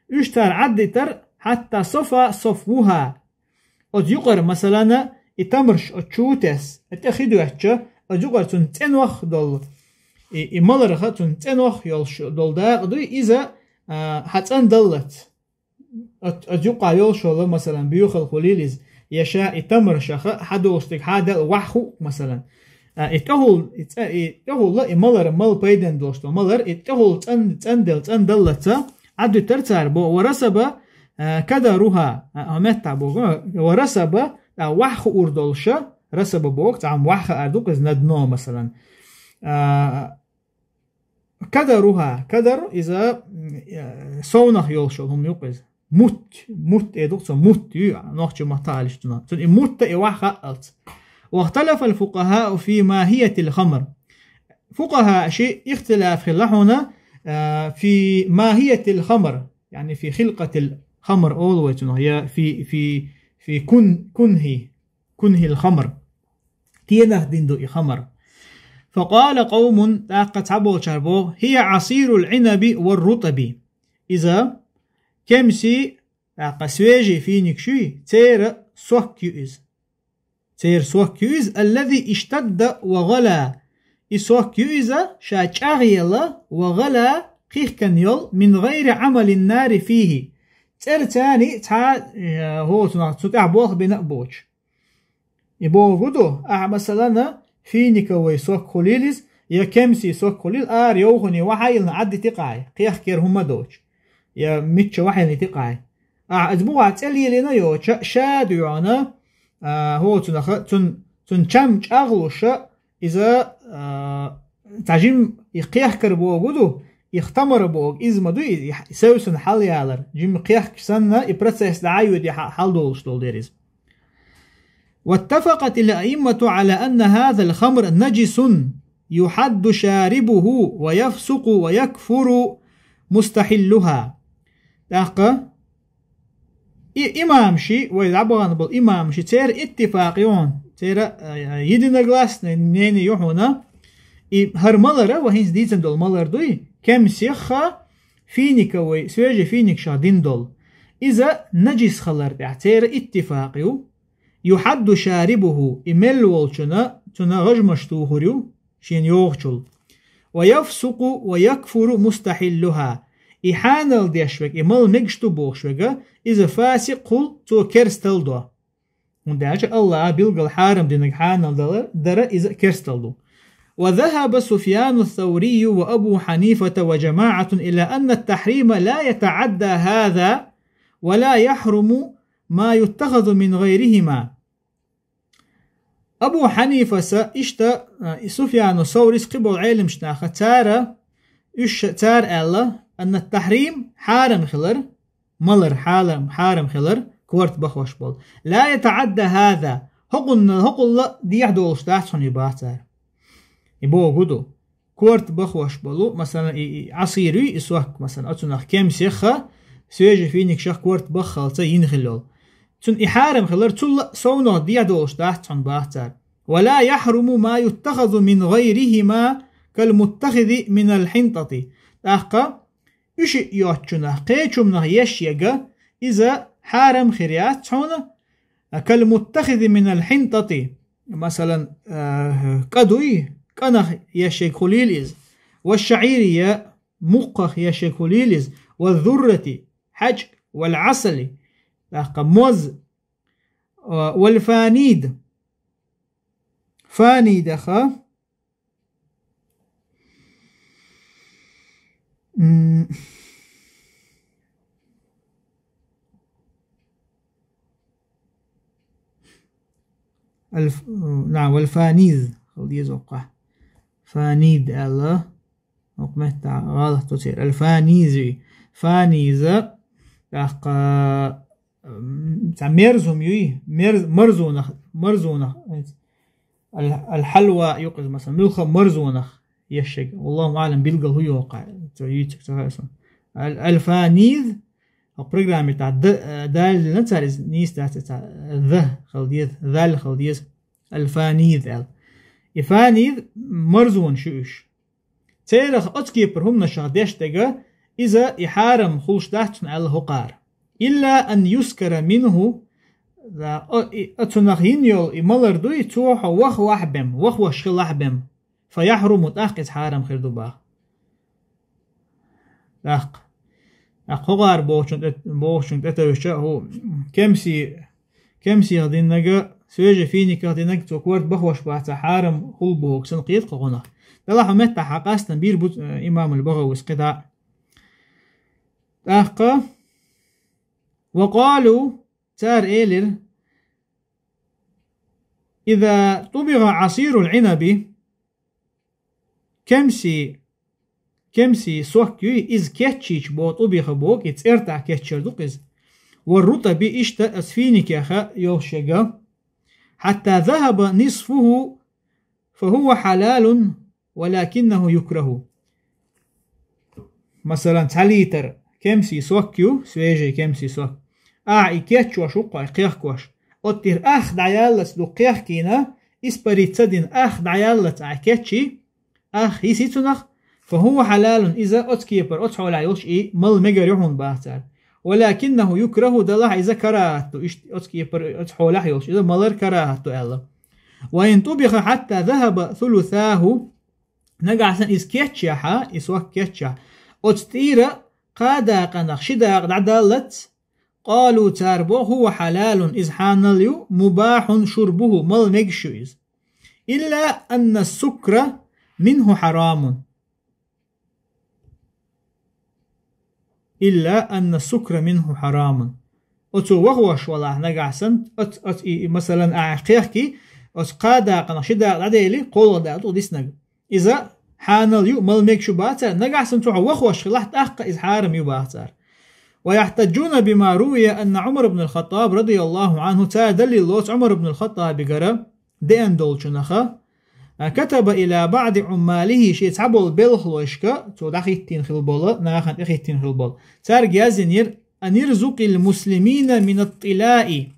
Уьш цара Ӏаддитара, حتى صفا صفوها. Оцу юкъара, масалана, и тамарш оцу чу тесна, тӀе хи доьттича, оцу юкъара цунна цӀенох долу, и, и маларха цунна цӀенох йолуш долу дакъа дуй, иза, а, хьан цӀандаллац. Оц-, оцу юкъахь йолуш йолу, масалан, боьхалла хуьлийла иза, я ша и тамаршаха хьан долуш дерг хьан дала ваьхьа хуу, масалан. А, и тӀехула, и цӀа-, и тӀехула и малар, мал пайден долуш долу малар, и тӀехула цӀан-, цӀанделла, цӀандаллаца, Ӏаддуьтура цара боху, ورسب, а, كدرها, а, хьо меттахь боху, ورسب, а, ваьхьа хуур долуша, расаба боху, цхьа хӀума ваьхьа хаар ду-кх иза на дно, масалан. А, كدرها, кадар иза, м, э, совнах йолуш йолу хӀума ю-кх иза. Мутт, мутт э ду-кх цо, мутт ю, нохчийн маттахь алийча цунах. Цунна и мутт а, и ваьхьа хаалц. واختلف الفقهاء في ماهية الخمر. Фукъахаашийн ихтилаф хилла хьуна, э, في ماهية الخمر, يعني في خلقة الخمر олу вай цунах, я في, في, في كن-, كنه, كنه الخمر. Кенах дина ду и хамар. فقال قوم, тӀаккха цхьаболчара боху, هي عصير العنب والرطب. Иза кемсийн, тӀаккха свежий финикаш юй, церан сок ю иза. Церан сок ю иза, الذي اشتد وغلى. И сок ю иза, ша чӀагӀъелла, وغلى, кхихкина йолу, من غير عمل النار فيه. ЦӀерца цхьа, э, хӀоцунах цу тӀехь болх бина а боцуш. И бохург ду, ахьа, масалана, финиковый сок хуьлийла иза, я кемсийн сок хуьлийла, ара йовхане вахьа а йиллина Ӏаддитикъай, кхехкера хӀума доцуш, я мичча вахьа а йиллийтикъай. Ахьа иза бухахь цӀе лелийна йоцуша, ша а доьгӀна, а, хӀоцунаха, цун, цун чам чӀагӀлуша, иза, а, цхьа жим и кхехкар бохург ду, и хтамар бохург иза ма ду, и, и севсана хьалаялар, жим кхехкаш санна, и процесс дӀа а йоьдий хьа-, хьалдолуш долу дера иза. واتفقت الأئمة على أن هذا الخمر نجس يحد شاربه ويفسق ويكفر مستحلها. ТӀаккха и имамаши, вай дӀабахана болу имамаши, церан иттифакъ ю хьуна, церан, а, единогласное мнение ю хьуна, и хӀара малара, вай хӀинца дийцина долу малар дуй, кемсеха, финиковый, свежий финикашах дина долу. Иза нажис хилар тӀехь церан иттифакъ ю. يحد شاربه, и мел волчунна, цунна гӀажмаш тухур ю, шена йогӀучул. ويفسق ويكفر مستحلها. И хьанал деш верг, и мала мегаш ду бохуш верг, иза фасикъ хуьлу, цо керстал до. ХӀунда аьлча АллахӀа билггал хьарам динарг хьанал дала-, дара иза керстал ду. وذهب سفيان الثوري وأبو حنيفة وجماعة إلى أن التحريم لا يتعدى هذا ولا يحرم ما يتخذ من غيرهما. Абу Хьанифаса иштта, а, и Суфьяну Саурис кхиболу Ӏеламчу наха цара, уьш цара аьлла, أن التحريم хьарам хилар, малар хьалам-, хьарам хилар, корта бахош болу. لا يتعدى هذا, хӀокхунна, хӀокхулла дехьа долуш дац хьуна и баха цара. И боху ду. Корта бахош болу, масалан, и, и Ӏасир юй, и сок, масалан, оцунах кемсеха, свежий финикшах корта баххалца йина хилла йолу. Цунна и хьарам хилар, цулла совнах дехьа долуш дац хьуна баха цара. ولا يحرم ما يتخذ من غيرهما كالمتخذ من الحنطة. ТӀаккха уьш йоцучунах, кхечунах еш яга, иза хьарам хир яц хьуна, كالمتخذ من الحنطة. Масалан, э, кӀа дуй, кӀанах еш яга хулийла иза. والشعير, я мукхах еш яга хулийла иза. والذرة, хьаьжкӀа. والعسل, тӀаккха моз. Э, والفانيذ. Фанийзаха. М. الف-, نعم, والفانيذ. Хала деза оккха. Фанийз аьлла. Оккха меттехь гӀалат ду церан. الفانيذ. Фанийза, тӀаккха, м, цхьа мерза хӀума юй, мерз-, марзонах, марзонах. Ал-, الحلوى юкъа иза, масалан, муьлхха марзонах еш яга. والله أعلم, билггал хӀун ю оккха, цо юьйцург ца хаьа суна. Ал-, الفانيذ, хӀокху программе тӀехь д-, э, дал дина цара, иза нийса дац, цхьа д хала деза, зал хала деза. الفانيذ аьлла. И фанийз марзонаш ю уьш. Церах оцу кепара хӀуманашах деш дерг, иза и хьарам хуьлуш дац цунна аьлла хӀокхара. إلا أن يسكر منه, да, о, и, оцунах йина йолу и малар дуй, цо хьо вахавахь бен, вахавеш хилахь бен. فيحرم, тӀаккха иза хьарам хир ду боху. ТӀаккха. ТӀаккха хӀокхара бохучун тӀе-, бохучун тӀетевжича, хӀу, кемси-, кемсех диннарг, свежий финиках диннарг, цо корта бахош бац, хьарам хуьлу бохург санна кхета кху гӀунах. Делахь хӀун меттахь хьан къастам бийр бу, э, имамул БагӀавис кхидӀа. ТӀаккха, وقالوا, цара элира, إذا طبخ عصير العنب, кемси, кемси сок юй, иза кечйича боху, тӀубиха боху, и цӀертахь кечъяр ду-кх иза. والرطب, иштта ас финикеха йолуш яга. حتى ذهب نصفه فهو حلال ولكنه يكره. Масалан, цхьа литр кемси сок ю, свежий кемси сок. Ахьа и кечъеш ву-кх хьо, и кхехкош. Оцу тӀера ах дӀаяллалц ду кхехкийна, испарить ца дина, ах дӀаяллалц ахьа кечйий, ах йисий цунах, فهو حلال, иза оцу кепара, оцу хьолехь йолуш и мала мегар ю хьуна боху цара. ولكنه يكره, делахь иза карахӀат ду, иштта оцу кепара, оцу хьолехь йолуш иза малар карахӀат ду аьлла. وإن طبخ حتى ذهب ثلثاه, нагахь санна иза кечъяхьа, и сок кечъяхьа, оцу тӀера кхаа дакъанах ши дакъа дӀадаллалц, قالوا, цара боху, هو حلال, иза хьанал ю, مباح شربه, мала мегаш ю иза. إلا أن السكر منه حرام. إلا أن السكر منه حرام. Оцо вахош валахь нагахь санна, оц-, оц-, и, и, масалан, ахьа кхехкий, оцу кхаа дакъанах ши дакъа дӀадели, кхоалгӀа дакъа тӀе диснарг. Иза хьанал ю, мала мегаш ю боху цара, нагахь санна цо хьо вахош хилахь, тӀаккха иза хьарам ю боху цара. ويحتجون بما روي أن عمر بن الخطاب رضي الله عنه, цара далил лоцу Ӏумар ибн ал-ХаттӀабигара, деана долчунаха, كتب إلى بعض عماله, шен цхьаболу белхалошка, цо дӀахӀиттийна хилла болу, нахана тӀехӀиттийна хилла болу. Цаьрга яздинера: أن ارزقوا المسلمين من الطلاء.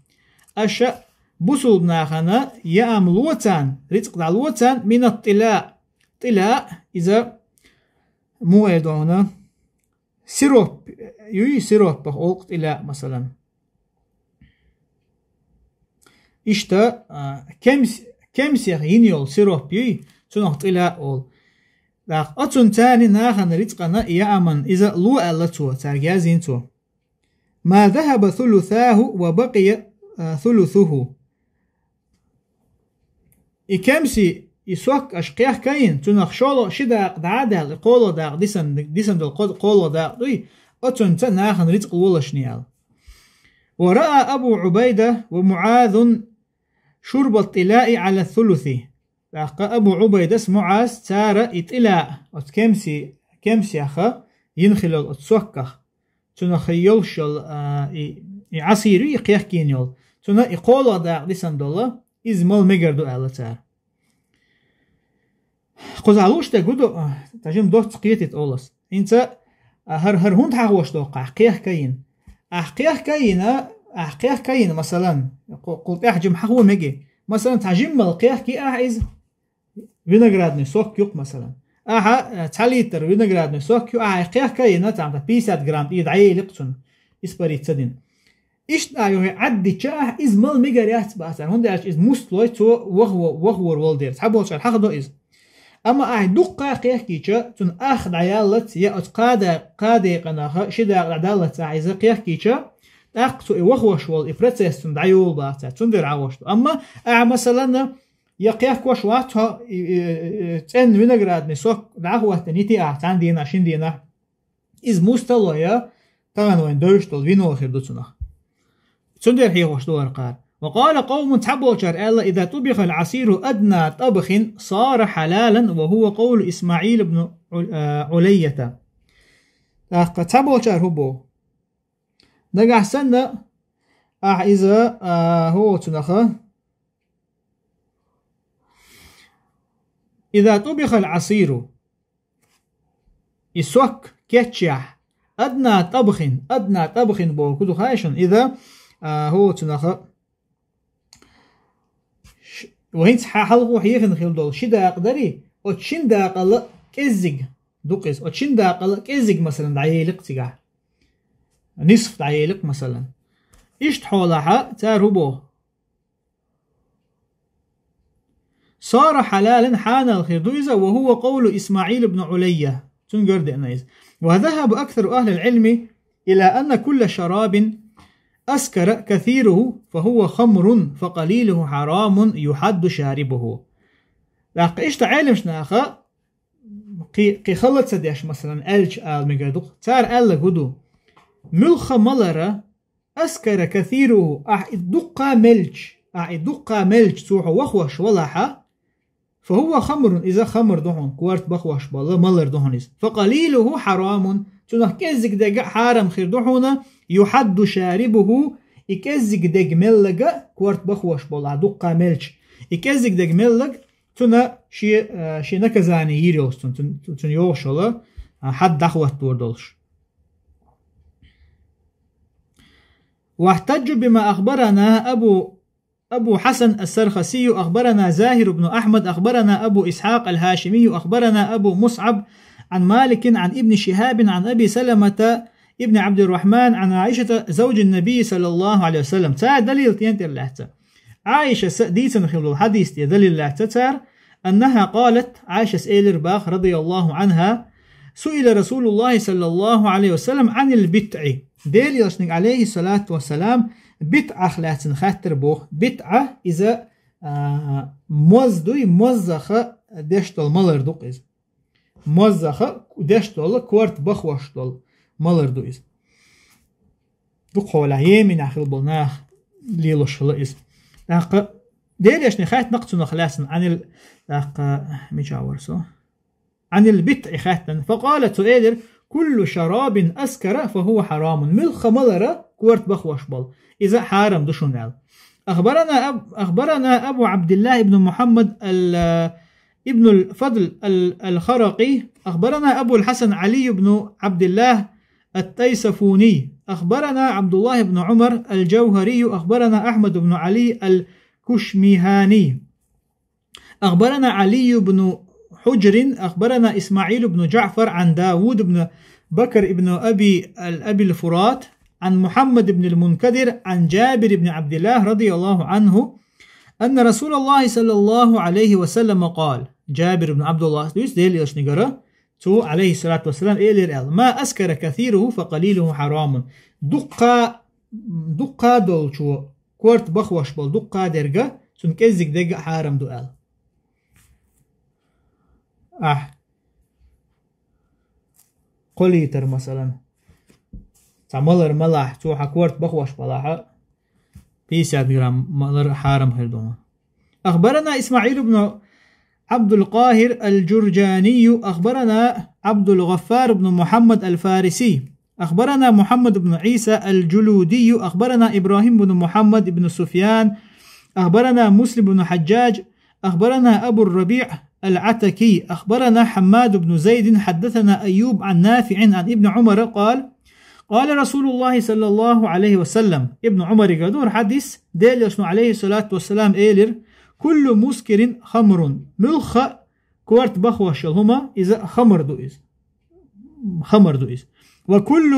Аша бусулба нахана яам ло царна, рицкъ дӀало царна, من الطلاء. ТӀилаъ, иза муха эр ду хьуна? Сироп юй, сиропах олу-кх тӀилаъ, масалан. Иштта, а, кемс-, кемсех йина йолу сироп юй, цунах тӀилаъ олу. ТӀаккха оцунна царна нахана рицкъана яаман иза ло аьлла цо, цаьрга яздина цо. ما ذهب ثلثاه وبقي, а, ثلثه. И кемси, и сок аша кхехкайна, цунах шолгӀа ши дакъа дӀа а даьлла, и кхоалгӀа дакъа дисан, дисан долу кхо-, кхоалгӀа дакъа дуй, оцунца нахана рицкъ лолашна аьлла. ورأى أبو عبيدة ومعاذ شرب الطلاء على الثلث. ТӀаккха Абу Ӏубайдас, МуӀаз, цара и тӀилаъ, оцу кемси, кемсеха йина хилла оцу сокках. Цунах йолуш йолу, а, и, и Ӏасир ю, и кхехкийна йолу. Цунах и кхоалгӀа дакъа дисан долу, иза мала мегар ду аьлла цара. Кхузахь лууш дерг хӀун ду, а, тажим доцца кхетийта олу ас. ХӀинца, а, хӀара, хӀара хӀунда хьахош доккху ахь кхехкайна? Ахь кхехкайна, ахь кхехкайна, масалан, кху-, кхул тӀаьхьа жима хьахо мега. Масалан, цхьа жиммал кхехкий ахьа иза, виноградный сок юкъ, масалан. Ахьа, э, цхьа литр виноградный сок ю, ахьа кхехка йина, цхьа пятьдесят грамм тӀе дӀаеликъ цунна, испариться дина. Иштта а юхе Ӏаддича ахьа, иза мала мегар яц бацар, хӀунда аьлча иза мусталой, цо вахво-, вахвор вол дера. Цхьаболчар хьахдо иза. Амма ахьа дуккха кхехкийча, цунна ах дӀаяллац, я оцу кхада-, кхадекъанаха ши дакъа дӀадаллац ахьа иза кхехкийча, тӀаккха цо и вахваш вол, и процесс цунна дӀайолу бацар, цундела Ӏавош ду. Амма ахьа, масалан, я кхехкош вац хьо, и, и, и, цӀенна виноградный сок дӀахӀоттина йити ахьа цхьана дийнахь, шина дийнахь. Иза мустало я, тахана вайн девзаш долу вино хир ду цунах. Цундела хьехош ду вара кхара. وقال قوم, цхьаболчара аьлла: إذا طبخ العصير أدنى طبخ صار حلالا، وهو قول إسماعيل بن عل-، آ, علية. ТӀаккха цхьаболчара хӀун боху? Нагахь санна, ахьа иза, а, хӀу цунаха, إذا طبخ العصير, и сок кечъяхь, أدنى طبخ, أدنى طبخ боху ду хьайшан, иза, а, хӀу цунаха, ш-, ва хӀинца хьа-, хьалхо хьехина хила долу ши дакъа дарий, оцу шин дакъала кӀеззиг ду-кх иза. Оцу шин дакъала кӀеззиг, масалан, дӀаеликъ цигахь. Нисф дӀаеликъ, масалан. Иштта хьолахьа цара хӀун боху? صار حلالا, хьанал хир ду иза, وهو قول إسماعيل بن علية. Цуьнгара деана иза. وذهب أكثر أهل العلم إلى أن كل شراب أسكر كثيره فهو خمر فقليله حرام يحد شاربه. ТӀаккха иштта Ӏеламнаха кхи-, кхин хала ца деш, масалан, аьлча ала мегар ду-кх. Цара аьлларг хӀун ду? Муьлхха малара أسكر كثيره, ахь и дуккха мелча, ахь и дуккха мелча цо хьо вахош валахьа, فهو خمر, иза хамр ду хьуна, корта бахош бола малар ду хьуна иза. فقليله حرام, цунах кӀеззиг дерг а хьарам хир ду хьуна, يحد شاربه, и кӀеззиг дерг мелларг а, корта бахош болахь дуккха мелча, и кӀеззиг дерг мелларг, цунна шен, э, шен наказание йийр йолуш цунна, цун-, цунна йогӀуш йолу, а, хьад дӀахӀоттор долуш. واحتجوا بما أخبرنا أبو، أبو حسن السرخسي، أخبرنا زاهر بن أحمد، أخبرنا أبو إسحاق الهاشمي، أخبرنا أبو مصعب عن مالك عن ابن شهاب عن أبي سلمة ابن عبد الرحمن عن عائشة زوج النبي صلى الله عليه وسلم. Цара далил тӀен тӀера лаьцна. Ӏайшас дийцина хилла долу хьадис тӀе далил лаьцна цара, أنها قالت, Ӏайшас элира бах, رضي الله عنها: سئل رسول الله صلى الله عليه وسلم عن البتع. Делан элчанга, عليه الصلاة والسلام, битӀах лаьцна хаьттира боху. БитӀа иза, а, моз дуй, моззаха деш долу малар ду-кх иза. Моззаха деш долу, корта бахош долу малар ду иза. Дукхахьолахь Йеменехь хилла болу нах лелош хилла иза. ТӀаккха Делан элчане хаьттина-кх цунах лаьцна, Ӏанил, тӀаккха мича вара со? عن البتع хаьттина. فقال, цо элира: كل شراب أسكر فهو حرام. Муьлхха малара корта бахош болу, иза хьарам ду шуна аьлла. أخبرنا أب-، أخبرنا أبو عبد الله بن محمد ال-، ابن الفضل ال-، الخرقي، أخبرنا أبو الحسن علي بن عبد الله التيسفوني، أخبرنا عبد الله بن عمر الجوهري، أخبرنا أحمد بن علي الكشمهاني، أخبرنا علي بن حجر، أخبرنا إسماعيل بن جعفر عن داود بن بكر بن أبي ال-، أبي الفرات، عن محمد بن المنكدر، عن جابر بن عبد الله رضي الله عنه، أن رسول الله صلى الله عليه وسلم قال. Джабир ибн Абдуллах дуьйцу Делан элчанегара, цо, عليه الصلاة والسلام, элира аьлла: ما أسكر كثيره فقليله حرام. Дуккха, дуккха долчо, корта бахош болу дуккха дерг а, цуьнан кӀеззиг дерг а хьарам ду аьлла. Ахь кхо литр, масалан, цхьа малар малахь, цо хьан корта бахош балахьа, пятьдесят грамм малар хьарам хир ду. أخبرنا إسماعيل بن عبد القاهر الجرجاني، أخبرنا عبد الغفار بن محمد الفارسي، أخبرنا محمد بن عيسى الجلودي، أخبرنا إبراهيم بن محمد بن سفيان، أخبرنا مسلم بن حجاج، أخبرنا أبو الربيع العتكي، أخبرنا حماد بن زيد، حدثنا أيوب عن نافع عن ابن عمر قال: قال رسول الله صلى الله عليه وسلم. Ибн Умаригара ду хӀара хьадис, Делан элчано, عليه الصلاة والسلام, элира: كل مسكر خمر. Муьлхха корта бахош йола хӀума, иза хамар ду иза. Хамар ду иза. وكل,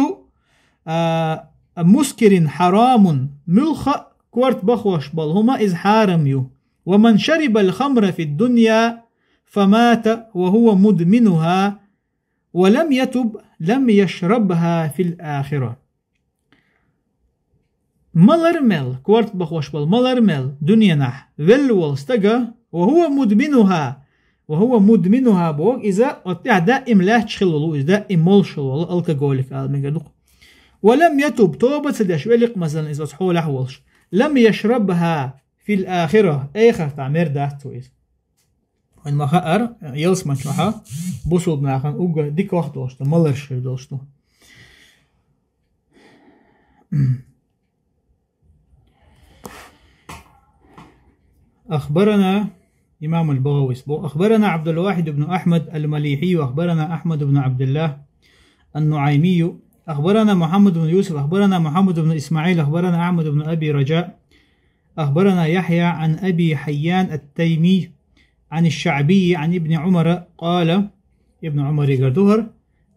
а, مسكر حرام. Муьлхха корта бахош бола хӀума, иза хьарам ю. ومن شرب الخمر في الدنيا فمات وهو مدمنها ولم يتب لم يشربها في الآخرة. Малар мел, корта бахош бола малар мел, дуьненахь велла волу стага, وهو مدمنها, وهو مدمنها боху, иза оцу тӀехь даим лаьтташ хилла волу, иза даим молуш хилла волу, алкоголик ала мегар ду-кх. ولم يتب, тоба ца деш велла-кх, масалан, иза оцу хьолехь волуш. لم يشربها في الآخرة, эхартахь мер дац цо иза. Вайн ма хаара, ялсамани чохь бусулба нахана уггар дика вахт долуш ду, маларш хир долуш ду. أخبرنا إمام البغوي اسمه، أخبرنا عبد الواحد بن أحمد المليحي، أخبرنا أحمد بن عبد الله النعيمي، أخبرنا محمد بن يوسف، أخبرنا محمد بن إسماعيل، أخبرنا أحمد بن أبي رجاء، أخبرنا يحيى عن أبي حيان التيمي عن الشعبي عن ابن عمر قال، Ибн Ӏумарегара ду хӀара,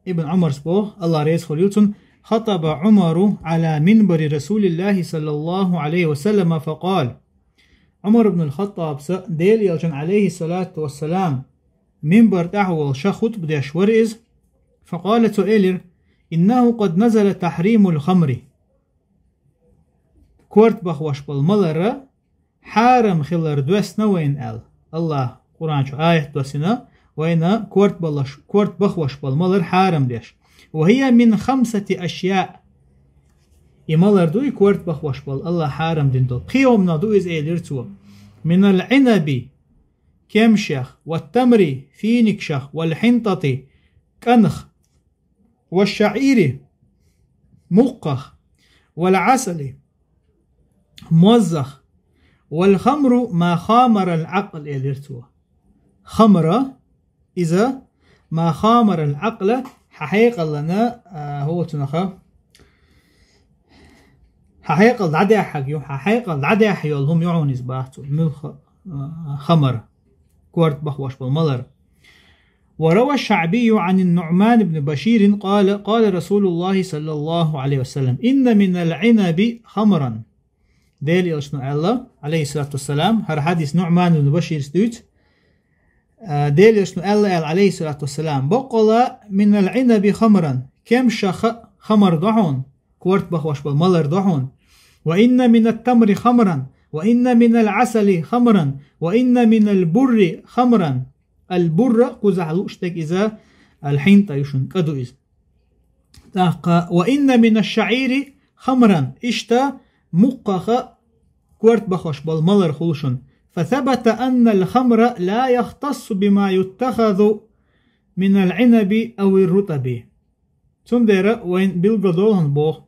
Ибн Ӏумарс боху, АллахӀ реза хуьлийла цунна: خطب عمر على منبر رسول الله صلى الله عليه وسلم فقال. Ӏумар ибн ал-ХаттӀабса Делан Элчанна, Ӏалайхи ссалату вассалам, минбар тӀехь а волуш хутба деш вара иза. فقال, цо элира: إنه قد نزل تحريم الخمر. Корта бахош болу малар хьарам хилар доьссина вайна аьлла. АллахӀа Къуръан чу аят доссина, вайна корта балаш, корта бахош болу малар хьарам деш. وهي من خمسة أشياء. И малар ду и корта бахош болу, АллахӀа хьарам дина долу. Кхин хӀуманах ду иза, элира цо. من العنب, кемшех, والتمر, финикашех, والحنطة, кӀанах, والشعير, мукхах, والعسل, моззах, والخمر ما خامر العقل, элира цо. Хамра, иза, ما خامر العقل, хьан хьекъална, а, хӀоцунаха, хьан хьекъал дӀадаьхьаг ю, хьан хьекъал дӀадаьхьа йолу хӀума ю хьуна иза, баха цо, муьлхха, а, хамар, корта бахош болу малар. وروى الشعبي عن النعمان بن بشير قال: قال رسول الله صلى الله عليه وسلم: إن من العنب خمرا. Делан Элчано аьлла, Ӏалайхи ссалату вассалам, хӀара хьадис Нуъман ибн Баширс дуьйцу, а, Делан Элчано аьлла аьлла, Ӏалайхи ссалату вассалам: بقل من العنب خمرا, кемшах хамар ду хьуна, корта бахош болу малар ду хьуна. وإن من التمر خمرا، وإن من العسل خمرا، وإن من البر خمرا. Ал-бурр, кхузахь лууш дерг иза, ал-хьинтӀа ю шуна, кӀа ду иза. ТӀаккха, وإن من الشعير خمرا, иштта мукхах корта бахош болу малар хуьлу шуна. فثبت أن الخمر لا يختص بما يتخذ من العنب أو الرطب. Цундела вайн билгалдолу хӀун боху?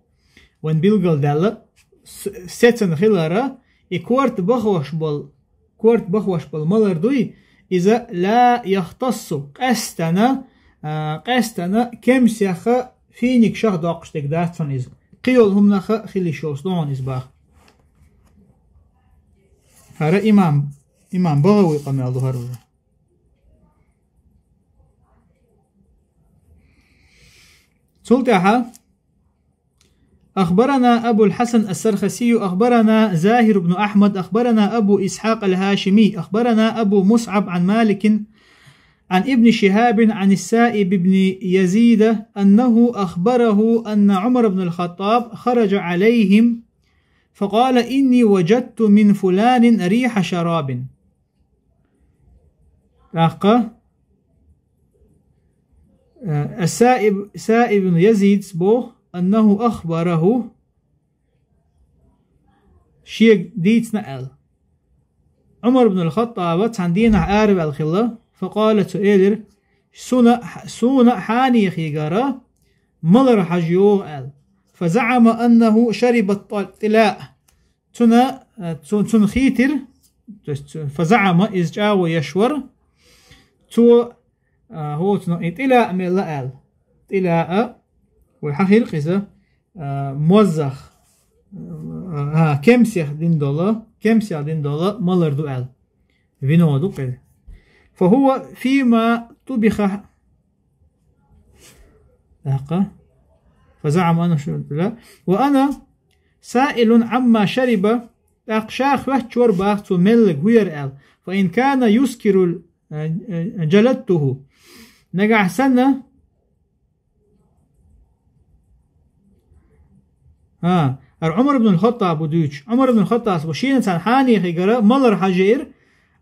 Вайн билгалдаьлла, с-, сецна хилара, и корта бахош болу, корта бахош болу малар дуй, иза لا يختص, къаьстана, а, къаьстана кемсеха, финикашах доккхуш дерг дац хьуна иза. Кхин йолу хӀуманах хила йиш йолуш ду хьуна иза, баха. ХӀара имам, имам БагӀавий къамел ду хӀара уже. Цул тӀаьхьа: أخبرنا أبو الحسن السرخسي، أخبرنا زاهر بن أحمد، أخبرنا أبو إسحاق الهاشمي، أخبرنا أبو مصعب عن مالك عن ابن شهاب عن السائب بن يزيد أنه أخبره أن عمر بن الخطاب خرج عليهم فقال: إني وجدت من فلان ريح شراب. ТӀаккха, э, Саиб, Саиб ибн Язидс боху, أنه أخبره, шега дийцина аьлла. Ӏумар ибн ал-ХаттӀаба цхьана дийнахь араваьлла хилла, فقال, цо элира: «Суна, суна хьанехигара малар хьажа йогӀу», аьлла. فزعم أنه شرب الطلاء. Цуна, э, цу-, цунна хийтира, то есть, э, فزعم, иза чӀагӀо еш вара, цо, э, хӀоцуна и тӀилаъ мелла аьлла. ТӀилаъ, вай хьан хилкъ иза, э, моззах, э, а, кемсех дин дола, кемсех дин дола малар ду аьлла. Вино ду-кх из. فهو فيما طبخ. ТӀаккха. فزعم أنه شرب الطلاء. وأنا سائل عما شرب. ТӀаккха ша хоттур вар боху цо мелларг хӀун яра аьлла. فإن كان يسكر ال-، جلدته. Нагахь санна, ХӀа, хӀара Ӏумар ибн аль-ХаттӀаб ву дуьйцуш. Ӏумар ибн аль-ХаттӀаб ву шена цхьана хьанехигара малар хьажийра,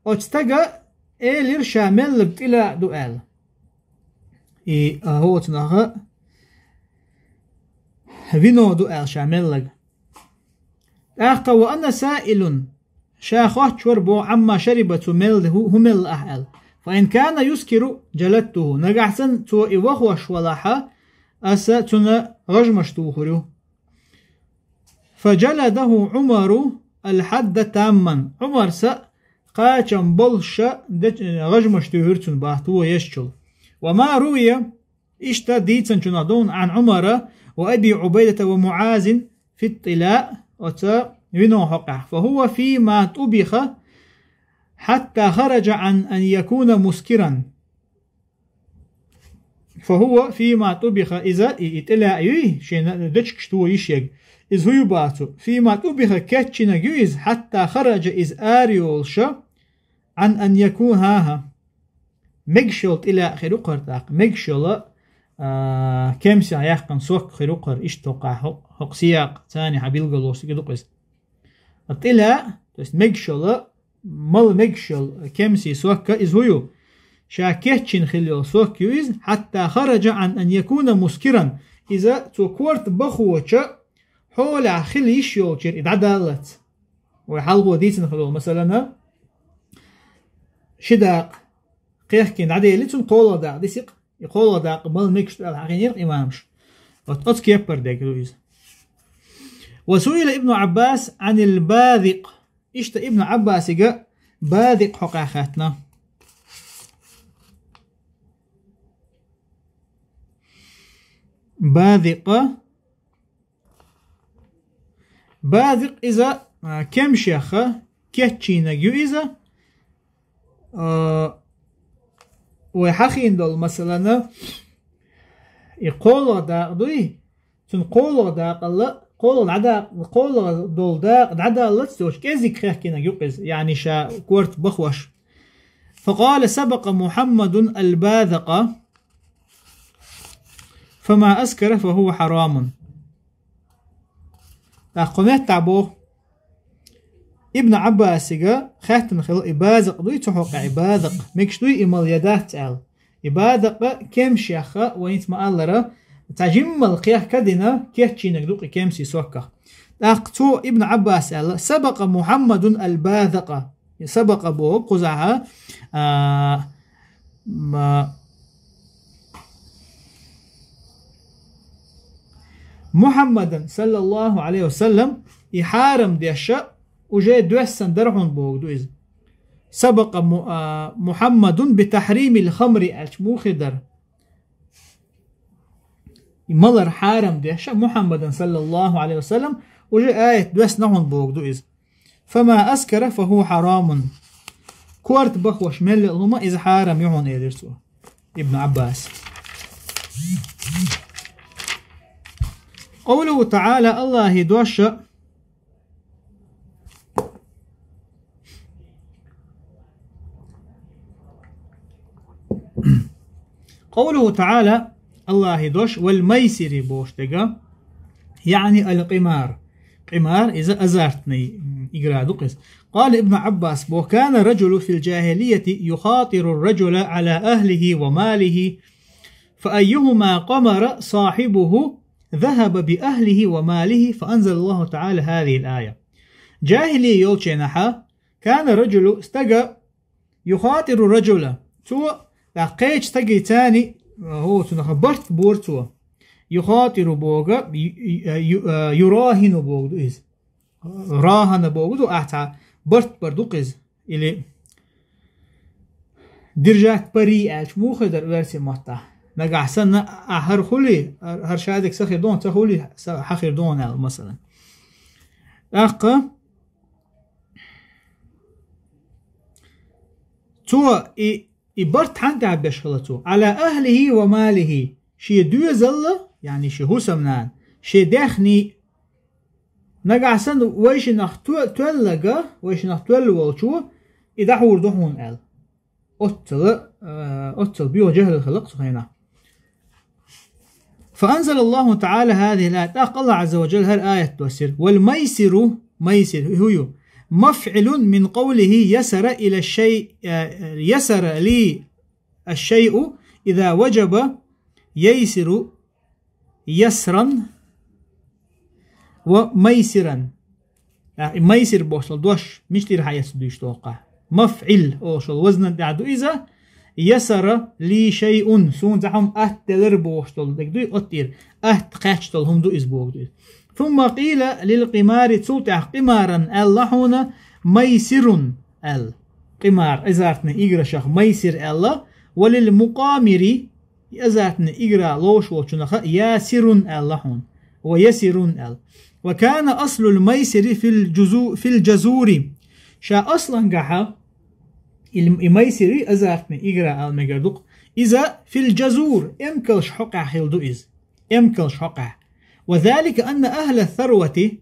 оцу стага элира ша мелларг тӀилаъ ду аьлла. И, а, хӀоцу наха вино ду аьлла ша мелларг. ТӀаккха وأنا سائل, ша хоттур вар боху, عما شرب, цо мелла, хӀу-, хӀун мелла ахь аьлла. فإن كان يسكر جلدته. Нагахь санна цо и вахош валахь, аса цунна гӀажмаш тухур ю. فجلده عمر الحد تاما. Ӏумара кхачам болуш де-, гӀажмаш туьйхира цунна боху, тӀе езачул. وما روي, иштта дийцинчунах ду, عن عمر وأبي عبيدة ومعاذ في الطلاء, оцу винон хьокъехь. فهو فيما طبخ حتى خرج عن أن يكون مسكرا. فهو فيما طبخ, иза и, и тӀилаъ юй, шена дечигаш то йиш ерг. Иза хӀун ю боху цо? فيما طبخ, кечйинарг ю иза, حتى خرج, иза ара йолуш, عن أن يكون, хӀан-хӀа. Мегаш йолу тӀилаъ хир ю-кх хӀара тӀаккха. Мегаш йолу, а, кемсех яьккхина сок хир ю-кх хӀара, иштта хӀокху, хӀокху сиякъ царна билгалдолуш стаг ду-кх иза. ТӀилаъ, то есть мегаш йолу, мала мегаш йолу кемсийн сок, иза хӀун ю? Ша кечйина хилла йолу сок ю иза, حتى خرج عن أن يكون مسكرا. Иза цо корта бахочу хьолехь хила йиш йолчуьра и дӀадаллалц. Вай хьалхо дийцина хилла, масалана, ши дакъа кхехкина дӀаделли, цунна кхоалгӀа дакъа дисикх, и кхоалгӀа дакъа мала мегаш ду аьлла хьахийнера имамаша. Вот оцу кепара дерг ду иза. وسئل ابن عباس عن الباذق. Иштта Ибн Ӏаббасига базикъ хьокъехь хаьттина. Базикъ. Базикъ иза, а, кемсех кечйинарг ю иза. А, вай хьахийна долу, масалана, и кхоалгӀа дакъа дуй, цунна кхоалгӀа дакъалла, кхоалгӀа дӀадакъа, кхоалгӀа долу дакъа дӀадаллалц йолчу кӀеззиг кхехкинарг ю-кх иза, яъни ша корта бахош. فقال: سبق محمد البازق فما أسكر فهو حرام. ТӀаккха кху меттахь боху, Ибн Ӏаббасига хаьттина хилла и базакъ дуй цу хьокъехь, и базакъ мегаш дуй и мала я дац аьлла. И базакъ кемсех, вайца ма-аллара, цхьа жиммал кхехка дина кечйинарг ду-кх и кемсийн сокках. ТӀаккха цо, Ибн Ӏаббас, аьлла: سبق محمد البازق. И сабакъа боху кхузахь, а, ма-, Мухьаммадан, саллаллаху Ӏалайхи ва саллам, и хьарам деш уже доьссина дара хьуна бохург ду иза. سبق م-, а, محمد بتحريم الخمر аьлча муха хир дара? И малар хьарам деш Мухьаммадан, саллаллаху Ӏалайхи ва саллам, уже аят доьссина хьуна бохург ду иза. فما أسكر فهو حرام. Корта бахош мел йолу хӀума иза хьарам ю хьуна, элира цо, Ибн Ӏаббас. قوله تعالى, Аллахьан дош. قوله تعالى, Аллахьан дош, والميسر бохуш дерг, яъни القمار. Къимар, иза азартный игра ду-кх иза. قال ابن عباس: وكان الرجل في الجاهلية يخاطر الرجل على أهله وماله، فأيهما قمر صاحبه ذهب بأهله وماله، فأنزل الله تعالى هذه الآية. Жахилия йолчу хенахь, كان الرجل, стага, يخاطر الرجل, цо, тӀаккха кхечу стагица, хӀу, цунах барт бора цо. يخاطر боху, ю-, ю-, ю-, يراهن бохург ду иза. Рахана бохург ду, ахь цхьа барт бар ду-кх иза. Или держать пари аьлча муха хир дара оьрсийн маттахь? Нагахь санна, ахь хӀара хуьлий, хӀара шадерг сан хир ду хьуна, ца хуьлий, сан хьан хир ду хьуна аьлла, масалан. ТӀаккха, цо и, и барт хьан тӀехь беш хилла цо? Ӏала ахлихи ва малихи, шен доьзалла, яъни шен хӀусамнана, шен даьхни, нагахь санна вайшинах то-, тоьллага, вайшинах тоьлла волчо, и дӀахьур ду хьуна аьлла. Оццала, а, оццала боьха жехӀил хилла-кх цу хенахь. فأنزل الله تعالى هذه الآية. ТӀаккха АллахӀ Ӏазза ва Жалла хӀара аят доссира. والميسر, майсир, хӀу ю? مفعل من قوله يسر إلى الشيء، а, يسر لي الشيء إذا وجب ييسر يسرا وميسرا. А, и майсир бохуш долу дош мича тӀера хьаэцна дуьйцуш доху-кх? Мафъил олуш долу вазнан тӀехь ду иза. Ясара ли шайъун, суна цхьа хӀума атта делира бохуш долу дерг дуй, оттӀера атта кхаьчна долу хӀума ду иза боху дуй. Сумма къийла лил къимари, цул тӀаьхьа къимаран аьлла хьуна, майсирун аьлла. Къимар, азартный играшах майсир аьлла, ва лил мукъамири, и азартный игра ловш волчунах ясирун аьлла хьуна, ва ясирун аьлла. Ва кана аслул майсири фил джузу-, фил джазури. Ша аслангахьа, и, и майсири азартный игра ала мегар ду-кх. Иза фил джазур, эмкалш хьокъехь хилла ду иза. Эмкалш хьокъехь. Ва залика анна ахла сарвати,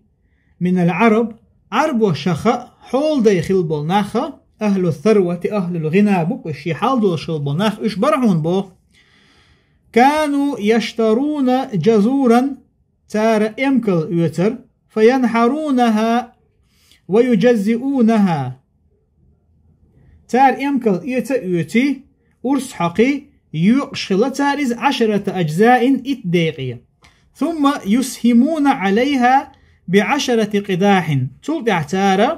минал Ӏараб, Ӏарбошаха хьолдай хилла болу наха, ахлу сарвати, ахлул гӀина бу-кх уьш, шен хьал долуш хилла болу нах уьш бара хьуна боху. Кану яштаруна джазуран, цара эмкал оьцар, фаянхьарунаха ва юджаззиунаха. Цара эмкал эца а оьций, урс хьокхий, йоькъуш хилла цара иза, Ӏашарата аджзаин, итт декъе. Сумма юсхимуна Ӏалайха би Ӏашарати къидахьин. Цул тӀаьхьа цара,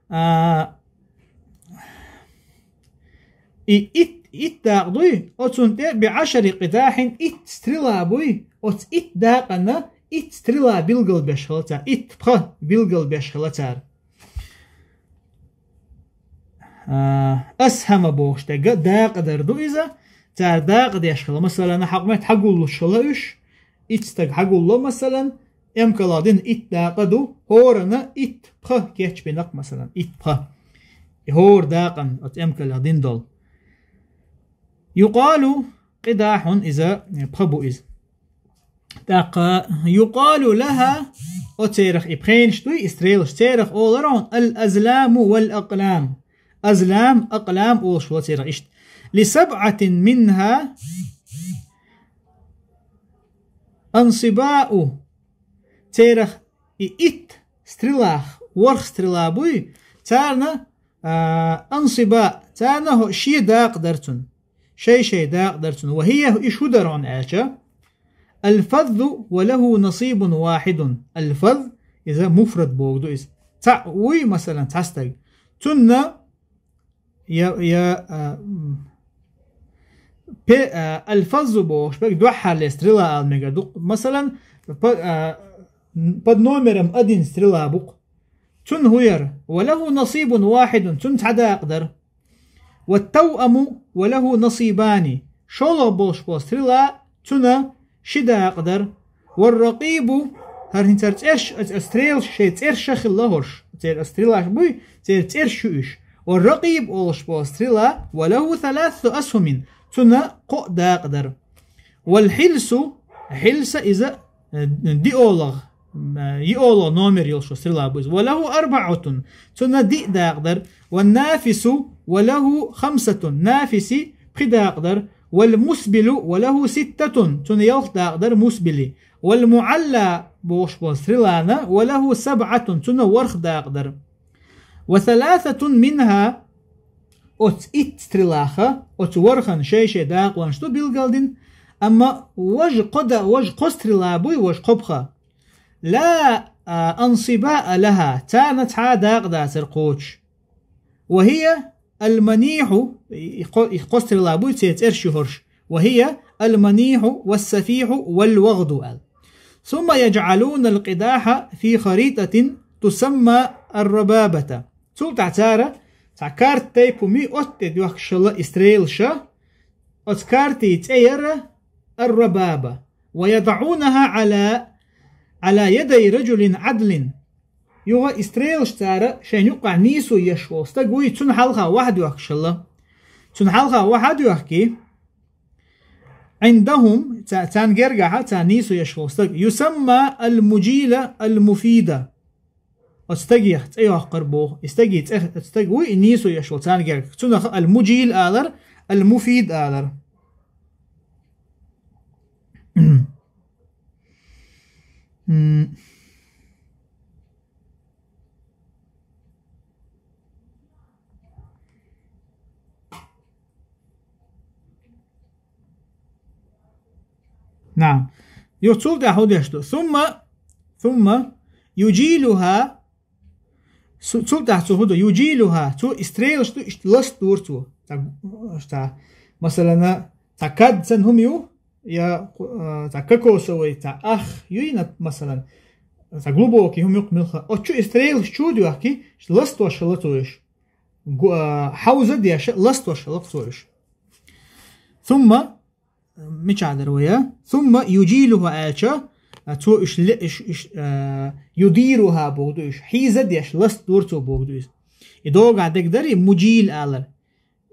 а, и итт, итт дакъа дуй, оцунна тӀе би Ӏашари къидахьин, итт стрела буй, оцу итт дакъана итт стрела билгалбеш хилла цара, итт пха билгалбеш хилла цара. А, асхьама бохуш дерг дакъа дар ду иза. Цара дакъа деш хилла. Масалан, хьакъ метта хьагуллуш хилла уьш. Итт стаг хьагулло, масалан, эмкалах дина итт дакъа ду, хӀорана итт пха кечбина-кх, масалан, итт пха. И хӀора дакъана оцу эмкалах дина долу. Юкъалу къидахьун, иза пха бу иза. ТӀаккха юкъалу лаха, оцерах и пхенаш дуй, и стрелаш, церах олура хьуна ал-азламу вал-акълам. Азлам, акълам олуш вацерах иштта. Ли сабъатин минха ансибау. Церах и итт стрелах, ворхӀ стрела буй, царна, а, ансиба, царна хӀо-, шен дакъа дара цунна. Шай-шай дакъа дара цунна. Ва хӀия, и шу дара хьуна аьлча, алфаззу ва лаху насибун вахьидун. Алфазз, иза муфрад боху ду иза. Цхьаъ вуй, масалан, цхьа стаг. Цунна я, я, а, м, пе-, а, алфаззу бохуш берг дуьххьарле стрела ала мегар ду-кх. Масалан, по-, а, н-, под номером один стрела бу-кх. Цунна хӀу яра? Ва лаху насибун вахьидун, цунна цхьа дакъа дара. Ва тауаму ва лаху насибани, шолгӀа болуш болу стрела, цунна ши дакъа дара. Ва ракъибу, хӀара хӀинца цӀерш, а, а, стрелаш шайн цӀерша хилла хӀорш. Церан стрелаш буй, церан цӀерш ю уьш. Ва ракъиб олуш болу стрела, ва лаху саласу асхумин, цунна кхоъ дакъа дара. Вал хьилсу, хьилса иза, э, диъолгӀа, э, йиъолгӀа номер йолуш стрела бу иза. Ва лаху арбаъатун, цунна диъ дакъа дара. Ван нафису, ва лаху хамсатун, нафиси пхи дакъа дара. Вал мусбилу, ва лаху ситтатун, цунна ялх дакъа дара мусбили. Вал муалла бохуш болу стрелана, ва лаху сабъатун, цунна ворхӀ дакъа дара. Ва саласатун минха, оцу итт стрелаха, оцу ворхӀан шай-шай дакъонаш ду билгалдина, амма важа кхо да-, важа кхо стрела буй, важа кхо пха. Ла, а, ансибаа лаха, царна цхьа а дакъа дацара кхочуш. Ва хӀия алманихьу, и кхо, и кхо стрела буй, церан цӀерш ю хӀорш. Ва хӀия алманихьу вассафихьу вал вагӀду аьлла. Сумма яджӀалуна алкъидаха фи харитатин тусамма аррабабата. Цул тӀаьхьа цара цхьа карта тайпа хӀума оцу тӀе доьхкуш хилла и стрелаша, оцу картий цӀе яра аррабаба. Ва ядаӀунаха Ӏала, Ӏала ядай раджулин Ӏадлин. Юха и стрелаш цара шайн юкъахь нийсо еш волу стаг вуй, цунна хьалха вахьа доьхкаш хилла. Цунна хьалха вахьа доьхкий, عندهم, ца-, царна гергахьа, царна нийсо еш волу стаг, يسمى المجيل المفيد. Оцу стагех цӀе йоккхур боху. И стаге цӀе, оцу стаг вуй, и нийсо еш волу царна гергахь. Цунах المجيل алар, المفيد алар. М. نعم. Юха цул тӀаьхьа хӀун деш ду? ثم, ثم يجيلها. Цу-, цул тӀаьхьа цо хӀун до? يجيلها. Цо и стрелаш ду, иштта ластадора цо. Цхьа, цхьа, масалана, цхьа кад санна хӀума ю, я, э, цхьа кокосовый, цхьа ах юй, нап-, масалан, цхьа глубокий хӀума юкъа милха. Оцу чу и стрелаш чу доьхкий, ластош хилла цо уьш. Гу-, э, хьовза деш, ластош хилла цо уьш. ثم, мичахь дара вай, а? ثم يجيلها аьлча, а, цо уьш ле-, уьш, уьш, а, يديرها боху ду уьш. Хьийза деш, ластадора цо боху ду иза. И догахь дерг дара и مجيل алар.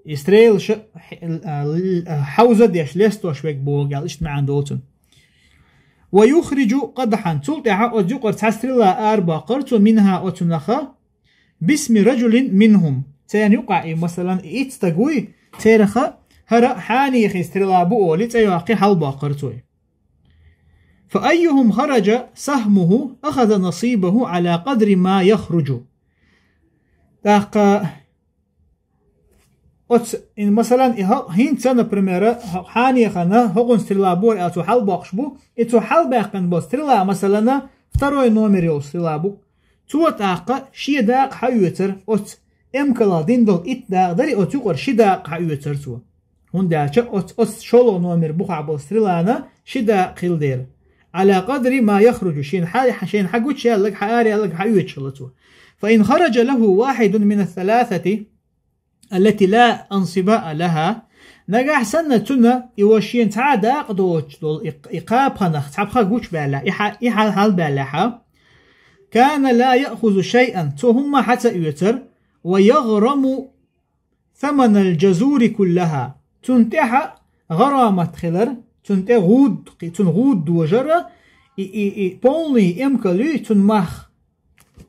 И стрелаш, а, л-, а, хьовза деш, лестош верг боху аьлла, иштта маьӀна долу цуьнан. ويخرج قدحا. Цул тӀаьхьа оцу юкъара цхьа стрела арабоккхура цо منها оцунах, باسم رجل منهم. Церан юкъахь и, масалан, и итт стаг вуй, церах хӀара хьанехий стрела бу олий, цӀе йоккхий хьалабоккхура цо. فأيهم خرج سهمه أخذ نصيبه على قدر ما يخرج. ТӀаккха оцу, и, масалан, и хӀо-, хӀинца, например, хӀо-, хьанехана хӀокхунна стрела бора аьлла цо хьалабоккхуш бу, и цо хьалабаьккхина болу стрела, масалана, второй номер йолу стрела бу. Цо тӀаккха шен дакъа хьаоьцура оцу эмкалах дина долу итт дакъа дарий, оцу юкъара ши дакъа хьаоьцура цо. ХӀунда аьлча оцу, оцу шолгӀа номер бухахь болу стрелана ши дакъа хилла дела. على قدر ما يخرج, шена хьа-, шена хьагучуялларг, хьаараялларг хьаоьцуш хилла цо. فإن خرج له واحد من الثلاثة التي لا انصباء لها, нагахь санна цунна и вай шена цхьа а дакъа доцуш долу и, и кхапанах цхьа пха гучубаьллехь, и хьа-, и хьал-, хьалабаьллехьа, كان لا يأخذ شيئا, цо хӀумма хьа ца оьцура, ويغرم ثمن الجزور كلها. Цунна тӀехьа гӀарамат хилар, цунна тӀе гӀуд-, цунна гӀуда дожара, и, и, и полный эмкал юй, цунна мах.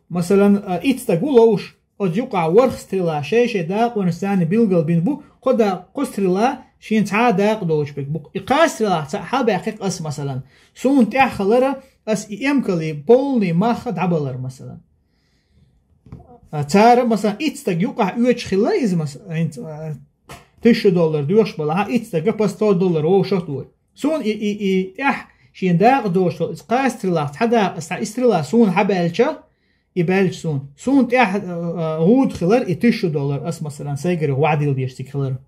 Масалан, а, итт стаг ву ловш, оцу юкъахь ворхӀ стрела шай-шай дакъонаш царна билгал бина бу, кхо да-, кхо стрела шена цхьа а дакъа доцуш берг бу. И кхаа стрелах цхьаъ хьалабаьккхи ас, масалан. Суна тӀехь хилара ас и эмкалий полный мах дӀабалар, масалан. А, цара, масалан, итт стаг юкъахь оьцуш хилла иза, мас-, хӀинца, а, тысяча доллар доьхуш балахьа, итт стага по сто доллар вовшах а дой. Суна и, и, и тӀехь шена дакъа доцуш долу, иза кхаа стрелах цхьа дакъа, цхьа и стрела суна хьабаьлча, и баьлча суна. Суна тӀехь, а, а, гӀуда хилар и тысяча доллар, ас, масалан, сайгара ваӀдил деш цига хилар.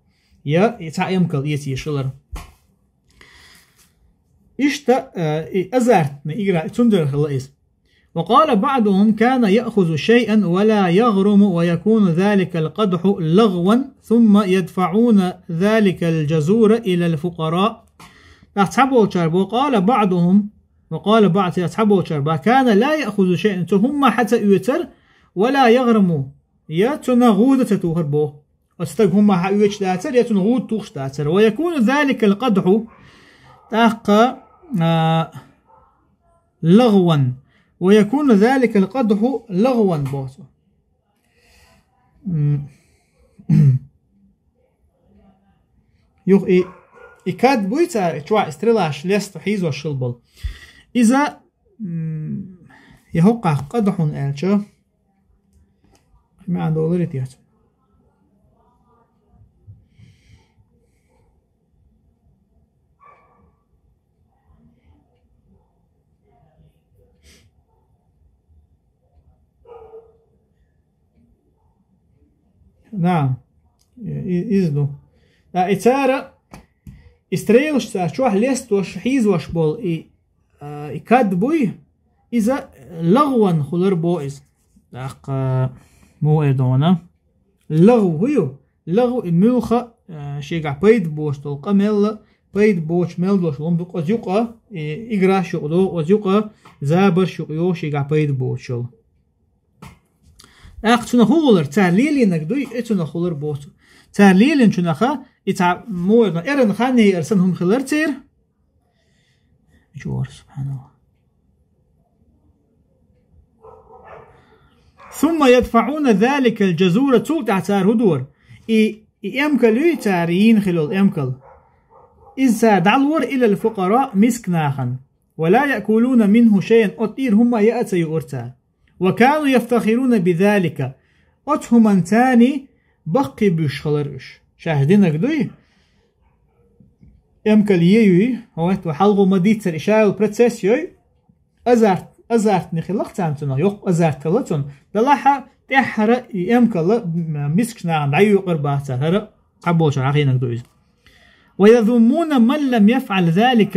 Я и цхьа эмкал эца еш хилар. Иштта, а, и азартная игра, и цундела хилла иза. وقال بعضهم كان يأخذ شيئا ولا يغرم ويكون ذلك القدح لغوا ثم يدفعون ذلك الجزور إلى الفقراء. ТӀаккха цхьаболчара бо, قال بعضهم, وقال بعض, цхьаболчара бо, كان لا يأخذ شيئا, цо хӀумма хьа ца оьцура, ولا يغرم, я цунна гӀуда ца тухура бо. Оцу стага хӀумма хьаоьцуш дацара, я цунна гӀуда тухуш дацара. ويكون ذلك القدح, тӀаккха, а, لغوا. ويكون ذلك القدح لغوا боху. М. Юха и, и кад буй цара, и чохь и стрелаш леста хьийзош хила болу. Иза, м, я хӀокхахь къадхьун аьлча, маьӀна долури тешна. Да. И, и, иза ду. Да, и цара, и стрелаш цара чохь лестош, хьийзош болу и, а, и кад буй, иза лагъван хулар бо иза. ТӀаккха муха эр ду вайна? ЛагӀу хӀу ю? ЛагӀу и муьлхха, а, шегахь пайда боцуш долу къамел, пайда боцуш мел долуш лом ду, оцу юкъа, и играш юкъа догӀу, оцу юкъа забарш юкъа йогӀу шегахь пайда боцуш йолу. ТӀаккха цунах хӀун хулар, цар лелийнарг дуй, и цунах хулар боху цо. Цар лелийначух, и цхьа муха, эрна хан яр санна хӀума хилар церан. И чу вар, субханаллах. ثم يدفعون ذلك الجزور, цул тӀаьхьа цара хӀун дора? И, и эмкал юй цара йийна хилла йолу эмкал. Иза цара дӀалора إلى الفقراء, миска нахана. ولا يأكلون منه شيئا, оцу тӀера хӀумма яа ца юура цара. وكانوا يفتخرون بذلك. Оцу хӀуманца баккхий буьйш хилар уьш. Шаьш динарг дуй? Эмкал е юй, хӀотта хьалха ма-дийццара, и ша йолу процесс йой, азарт, азартный хилла царна цунах, йоккха азарт хилла цунна. Делахь а тӀаьххьара и эмкал м-, мискачу нахана дӀаюкъур бац цара, хӀара цхьаболчара хьахийнарг ду иза. ويذمون من لم يفعل ذلك,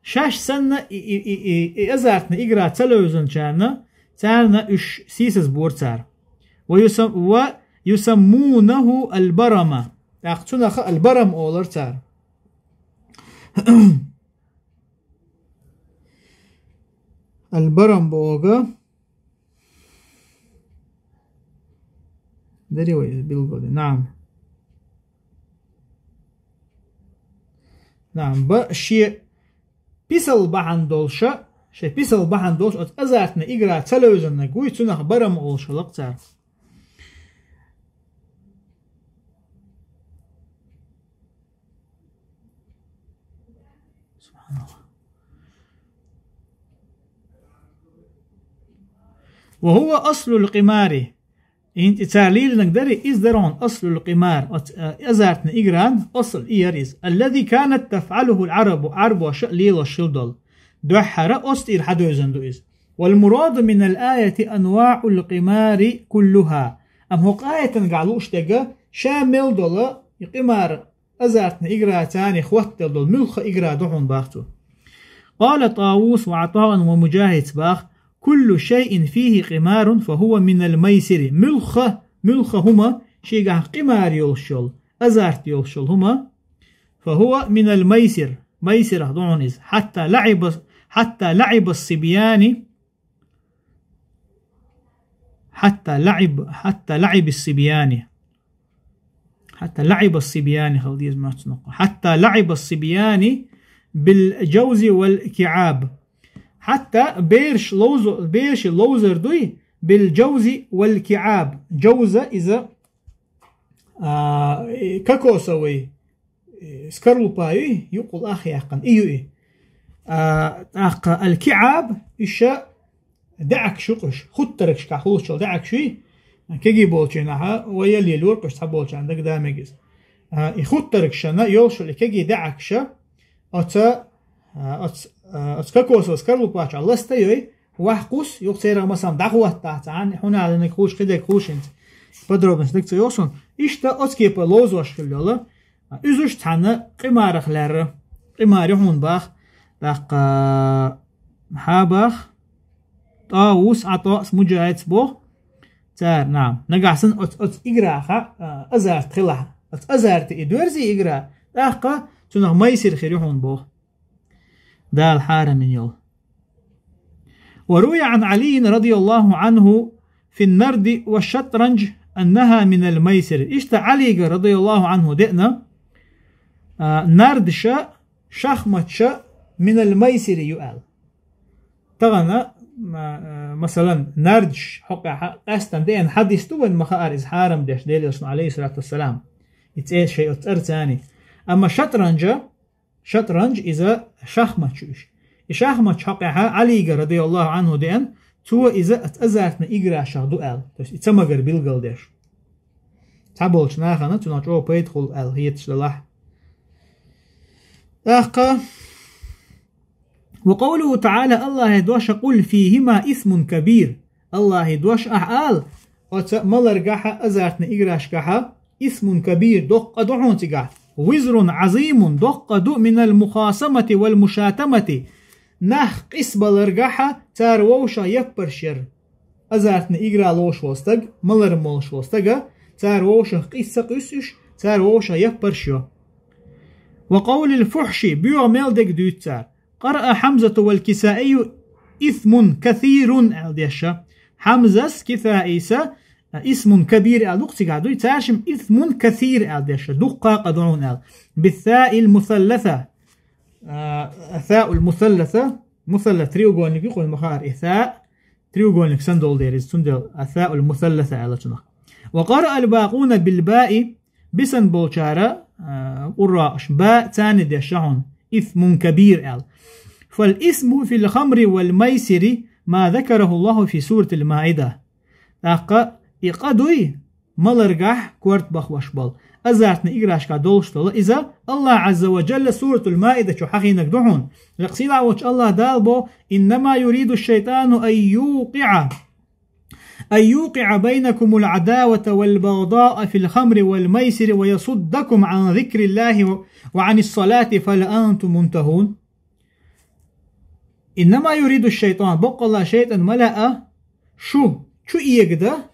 шаьш санна и, и, и, и, и азартный игра ца левзинчарна, царна уьш сийсаз бора цара. ويسم-, ويسمونه البرم. ТӀаккха цунах аль-барам олура цара. Аль-барам боху. Дари вай иза билгалдина. Наам. Наам, ба шен писал бахьана долуша, шен писал бахьана долуш оцу азартный игра ца левзинарг вуй, цунах барам олуш хилла цара. Субханаллах. وهو أصل القمار. ХӀинца и цара лелийнарг дарий, иза дара хьуна أصل القمار. Оцу, э, азартный игран асл и яра иза. الذي كانت تفعله العرب, Ӏарбоша а лелош хилла долу. Дуьххьара оцу тӀера хьадевзина ду иза. والمراد من الآية أنواع القمار كلها. Амма хӀокху аятан гахь лууш дерг ша мел долу и къимар азартный игра царна хӀоттаделла долу муьлхха игра ду хьуна бах цо. قال طاووس وعطاء ومجاهد бах: كل شيء فيه قمار فهو من الميسر. Муьлхха, муьлхха хӀума шегахь къимар йолуш йолу, азарт йолуш йолу хӀума, فهو من الميسر, майсирах ду хьуна иза. حتى لعب، حتى لعب الصبيان حتى لعب، حتى لعب الصبيان. حتى لعب الصبيان, хала деза мац нокъа. حتى لعب الصبيان بالجوز والكعاب. Хьатта бераш ловзо-, бераши ловзар дуй, بالجوز والكعاب. Джауза иза, а, и кокосовый, э, скорлупа юй, юкъал ах яьккхина, и ю и. А, тӀаккха аль-киӀаб, иша даьӀахкаш ю-кх уьш, хуттаргашкахь хуьлучул даьӀахкаш юй, кегий болчийнахьа, вай ялле лору-кх уьш цхьаболчарна дагадамег иза. А, и хуттаргашна йолуш йолу и кегий даьӀахкаша, оца, а, оц-, а, оцу кокосовый скорлупа чохь ласта йой, ваьхьа кхус, юха церан масам дӀахӀоттахь цхьаьна, хьуналаниг хуш, кхидерг хуш хӀинца. Подробность дага ца йоху суна. Иштта оцу кепара ловзош хилла йолу. Уьзуш цхьаьна къимарах лаьрра. Къимар ю хьуна бах. ТӀаккха хьа бах. ТӀаус, Ӏатоас, Муджаиц бох. Цара, наам. Нагахь санна оц-, оцу играха, а, азарт хилахь. Оцу азарти и доьрзи игра. ТӀаккха цунах майсир хир ю хьуна бох. Дала хьарамин йолу. وروي عن علي رضي الله عنه في النرد والشطرنج أنها من الميسر. Иштта Ӏалига, радияллаху анху, деана, а, нардша, шахматша минал майсири ю аьлла. Тахана, ма-, а, масалан, нардш хьокъехьа къаьстина деана хьадис ду вайн ма хаара иза хьарам деш, Делан Элчано, алейхиссалату вассалам. И цӀе шайн оцу цӀарца цани. Амма шатранжа, шатранж иза шахмат шу уьш. И шахмат хьокъехьа Ӏалига, радияллаху анху, деана, цо иза оцу азартный играшах ду аьлла. То есть и ца магар билгалдеш. Цхьаболчу нахана цунах чӀогӀа пайда хуьлу аьлла хеташ далахь. ТӀаккха, وقوله تعالى, Аллахье дош: قل فيهما إثم كبير. Аллахье дош ахь ала, оцу маларгахьа, азартный играшкахьа, إثم كبير, доккха ду хьуна цигахь. وزر عظيم, доккха ду, من المخاصمة والمشاتمة, нах къийсабаларгахьа, цара вовшах яппарш яр. Азартный игра ловш волу стаг, малар молуш волу стага, цара вовшах къийса къуьйсуш, цара вовшах яппарш йо. وقول الفحش, боьха мел дерг дуьйцу цара. قرأ حمزة والكسائي إثم كثير аьлла деша. Хьамзас, Кисаийса, Исмун кабир аьлла дукха цигахь дуй, цаьршимма исмун касир аьлла деш, дуккха къа ду хьуна аьлла. Бис-саил мусалласа. А, саул мусалласа, мусаллас треугольник юкъа ма хаара, и са треугольник сан долу дерриг, цундела ас-саул мусалласа аьлла цунах. Ва къараа аль-бакъуна биль-баи, бисан болчара, а, къуррааш, ба царна деш хьуна, исмун кабир аьлла. Фаль-исму филь-хамри валь-майсири ма закараху Аллаху фи суратиль-Маида. ТӀаккха и къа дуй, маларгахь корта бахваш болу, азартни играшкахь долуш долу, иза Аллах Азза ва Джалла Суратуль-Маида чу хьахийнарг ду хьуна. Лекха сийлахь волчу Аллах Дала бо: «Иннама юриду шайтану ан юкъиа, ан юкъиа байнакумуль адавата валь багъдаа филь хамри валь майсири ва ясуддакум ан зикриллахи ва анис салати фахаль антум мунтахун». Иннама юриду шайтан, боккъалла шайтан ма лаьа, шу чу эгада,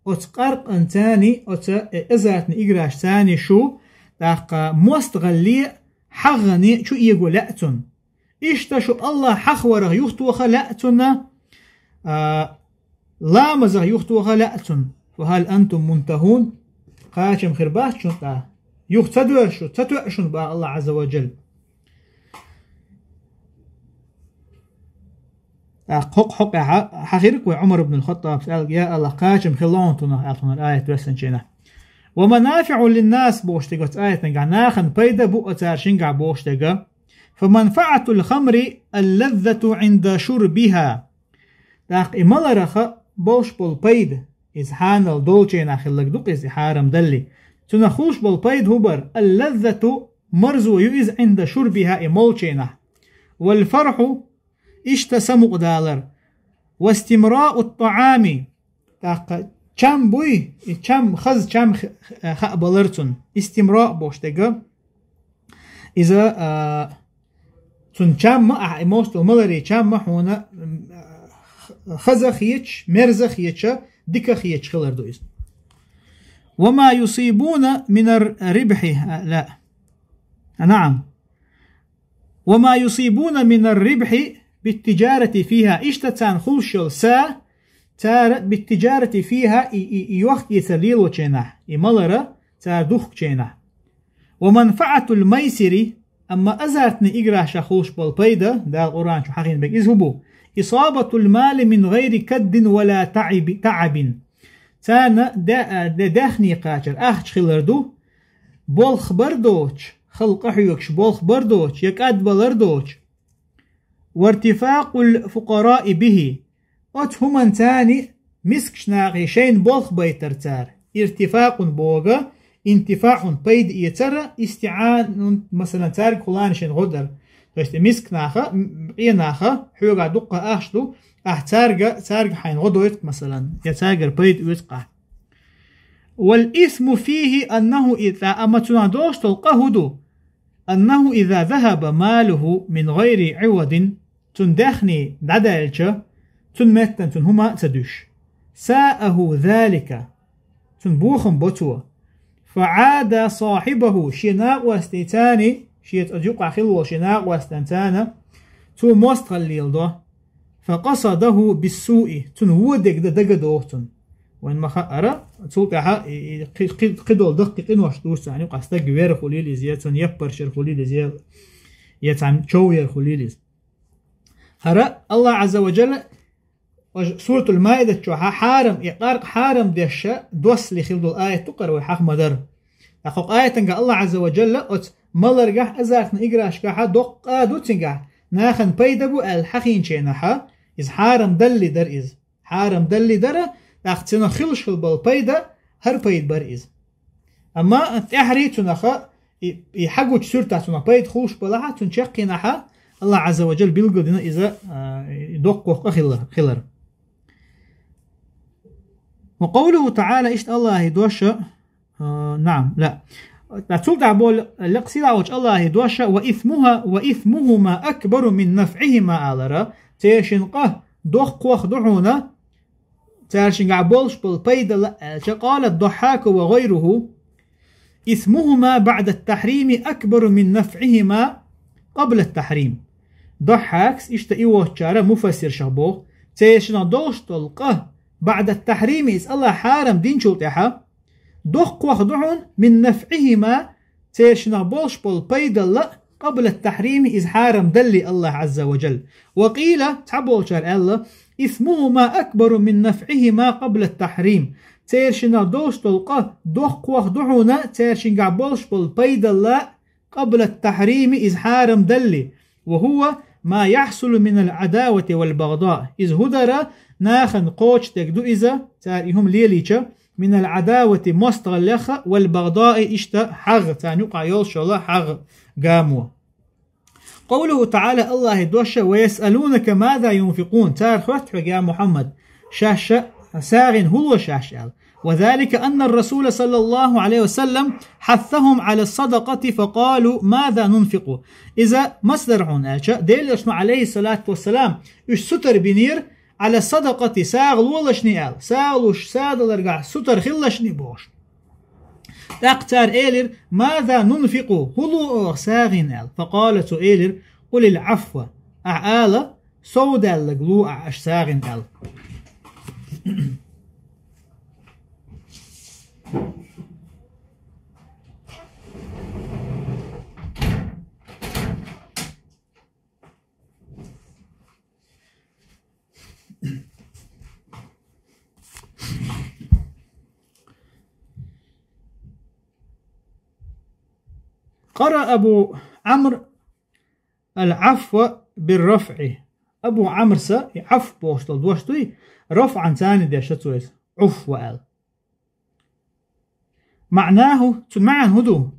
оцу къаркъанцани, оцу, э, азартни играшцани шу, тӀаккха мостагӀалле, хьагӀане чу эго лаьа цунна. Иштта шу Аллах хьахварах юхатоха лаьа цунна, а, ламазах юхатоха лаьа цунна. Фахаль антум мунтахун? Кхачам хир бац шун тӀа? Юха ца доьршу, ца тоьа шуна, бах Аллах Азза ва Джалла. ТӀаккха хӀокху хьокъехь хьахийра вай Ӏумар ибн аль-Хаттаб, аьлла: «Я Аллах, кхачам хила лаьа тунах», аьлла, тунах аят доьссинчу хенахь. «Ва манафиу линнас», бохуш дерг оцу аятангахь, нахана пайда бу оцара шингахь бохуш дерг. «Фа манфаатуль хамри аль-лаззату Ӏинда шурбиха». ТӀаккха и малараха болуш болу пайда, иза хьанал долчу хенахь хилларг ду-кх иза, и хьарам далли. Цунах хуьлуш болу пайда хӀун бара? «Аль-лаззату», марзо ю иза, «Ӏинда шурбиха», и молчу хенахь. «Валь фархьу», иштта самукъадалар. «Вастимраут таӀами», тӀаккха чам буй, и чам, хаза чам х-, х-, хаа балар цунна. Истимраъ бохуш дерг. Иза, а, цунна чам ма, ахь и мостагӀа маларий чам ма хьуна, м, хаза хеташ, мерза хеташ, дика хеташ хилар ду иза. «Ва ма юсибуна минар рибхьи», а, ла. А, наам. «Ва ма юсибуна минар рибхьи биттиджарати фиха». Иштта царна хуьлуш йолу са, цара биттиджарати фиха, и, и, и йохк-эцар лелочу хенахь, и малара цара духкучу хенахь. «Ва манфаатуль майсири», амма азартни играшах хуьлуш болу пайда, Дала Къуръан чу хьахийна берг иза хӀун бу? «Исабатуль мали мин гӀайри каддин ва ла таӀиби-, таӀабин». Царна де-, де-, даьхни кхачар ахча хилар ду, болх бар доцуш, халкъа хьоьгуш болх бар доцуш, я кӀадвалар доцуш. «Вартифакъуль фукъараи бихи». Оцу хӀуманцани мискачу нахе шайна болх байтар цара. Иртифакъун бога, интифаъун пайда эцара, истиӀанун, масалан, цаьрга хулани шайн гӀо дара. То есть миска наха, м, къенаха, хьоьга дуккха ахча ду, ахь цаьрга, цаьрга хьайн гӀо дойту, масалан, я цаьргара пайда оьцу ахь. «Валь исму фихи аннаху», и тӀа, амма цунах долуш долу къа хӀун ду? «Аннаху иза захаба малуху мин гӀайри Ӏивадин», цун даьхни дӀадаьлча, цун меттан цун хӀума а ца дуьш. «Сааху залика», цун бохам бо цо. «Фа Ӏада сахьибаху», шен накъостий цани, шеца оцу юкъахь хилла волу шен накъостан цана, цо мостагӀалла леладо. «Фа къасадаху биссуи», цунна вон дерг дан дага доху цунна. Вайн ма хаъара, цул тӀаьхьа и, и, кхи-, кхи-, кхидолу даккхий къинош дуьйцу царна юкъахь, стаг вер хуьлийла иза, я цунна яппаршер хуьлийла иза, я цхьана чов яр хуьлийла иза. ХӀара Аллах Азза ва Джалла, ож-, Суратуль Маидат чохь хьарам, и къаркъа хьарам деш доссале хилла долу аят ду-кх хӀара, вай хьаха ма-дарра. ТӀаккха хӀокху аятанга Аллах Азза ва Джалла оцу маларгахь, азартни играшкахь доккха къа ду цигахь, нахана пайда бу аьлла хьахийначу хенахь, иза хьарам далли дара иза. Хьарам далли дара, тӀаккха цунах хуьлуш хилла болу пайда, хӀара пайда бара иза. Амма тӀаьхьарий цунаха, и, и хьагучу суьртахь цунах пайда хуьлуш балахь, цунна чеккхенахь, Аллах Азза ва Джалла билгалдина иза, а, и доккхох къа хилла-, хилар. Ва къавлуху таӀала, иштта Аллахьи дош, а, наам, ла. Ткъа цул тӀаьхьа боху лекха сийлахь волчу Аллахьи дош: «Ва исмуха, ва исмухума акбару мин нафӀихима», алара, цершин къа доккхох ду хьуна, цаьршингахь болуш болу пайда лаьа аьлча, къала Дохьхьаку ва гӀайруху: «Исмухума баӀда тахьрими акбару мин нафӀихима къабла тахьрим». Дохьхьакс, иштта и воцучара муфассиршах боху, цершинах долуш долу къа بعد التحريم, из Аллахь хьарам динчул тӀаьхьа, доккхох ду хьуна, من نفعهما, цершинах болуш болу пайдалла, قبل التحريم, из хьарам далле Аллахь Ӏазза ва джалла. وقيل, цхьаболчара аьлла, إثمهما أكبر من نفعهما قبل التحريم, цершинах долуш долу къа доккхох ду хьуна, цершингахь болуш болу пайдалла, قبل التحريم, из хьарам далле. وهو ما يحصل من العداوة والبغضاء, из хӀун дара, нахана кхочушдерг ду иза, цара и хӀума лелийча, من العداوة, мостагӀаллех а, والبغضاء, иштта хьагӀ, царна юкъахь йолуш йолу хьагӀ, гамо. قوله تعالى, Аллахьан дош: ويسألونك ماذا ينفقون, цара хоьтту хьоьга, я Мухьаммад, шаьш сагӀина хӀун ло шаьш аьлла. وذلك أن الرسول صلى الله عليه وسلم حثهم على الصدقة فقالوا ماذا ننفق. Иза маса дара хьуна аьлча, Делан Элчано, عليه الصلاة والسلام, уьш сутара бинера, على الصدقة, сагӀа лолашний аьлла, сагӀа луш, сагӀа даларгахь сутара хилалашний бохуш. ТӀаккха цара элира: ماذا ننفق, хӀун ло оха сагӀина аьлла. فقال, цо элира: قل العفو, ахь ала, совдаьлларг ло ахь аша сагӀина аьлла. قرأ أبو عمرو العفو بالرفع. Абу Ӏамрас и Ӏафу бохуш долу дош дуй, рафӀан царна деш цо иза, Ӏуфва аьлла. معناه, цуьнан маьӀна хӀун ду?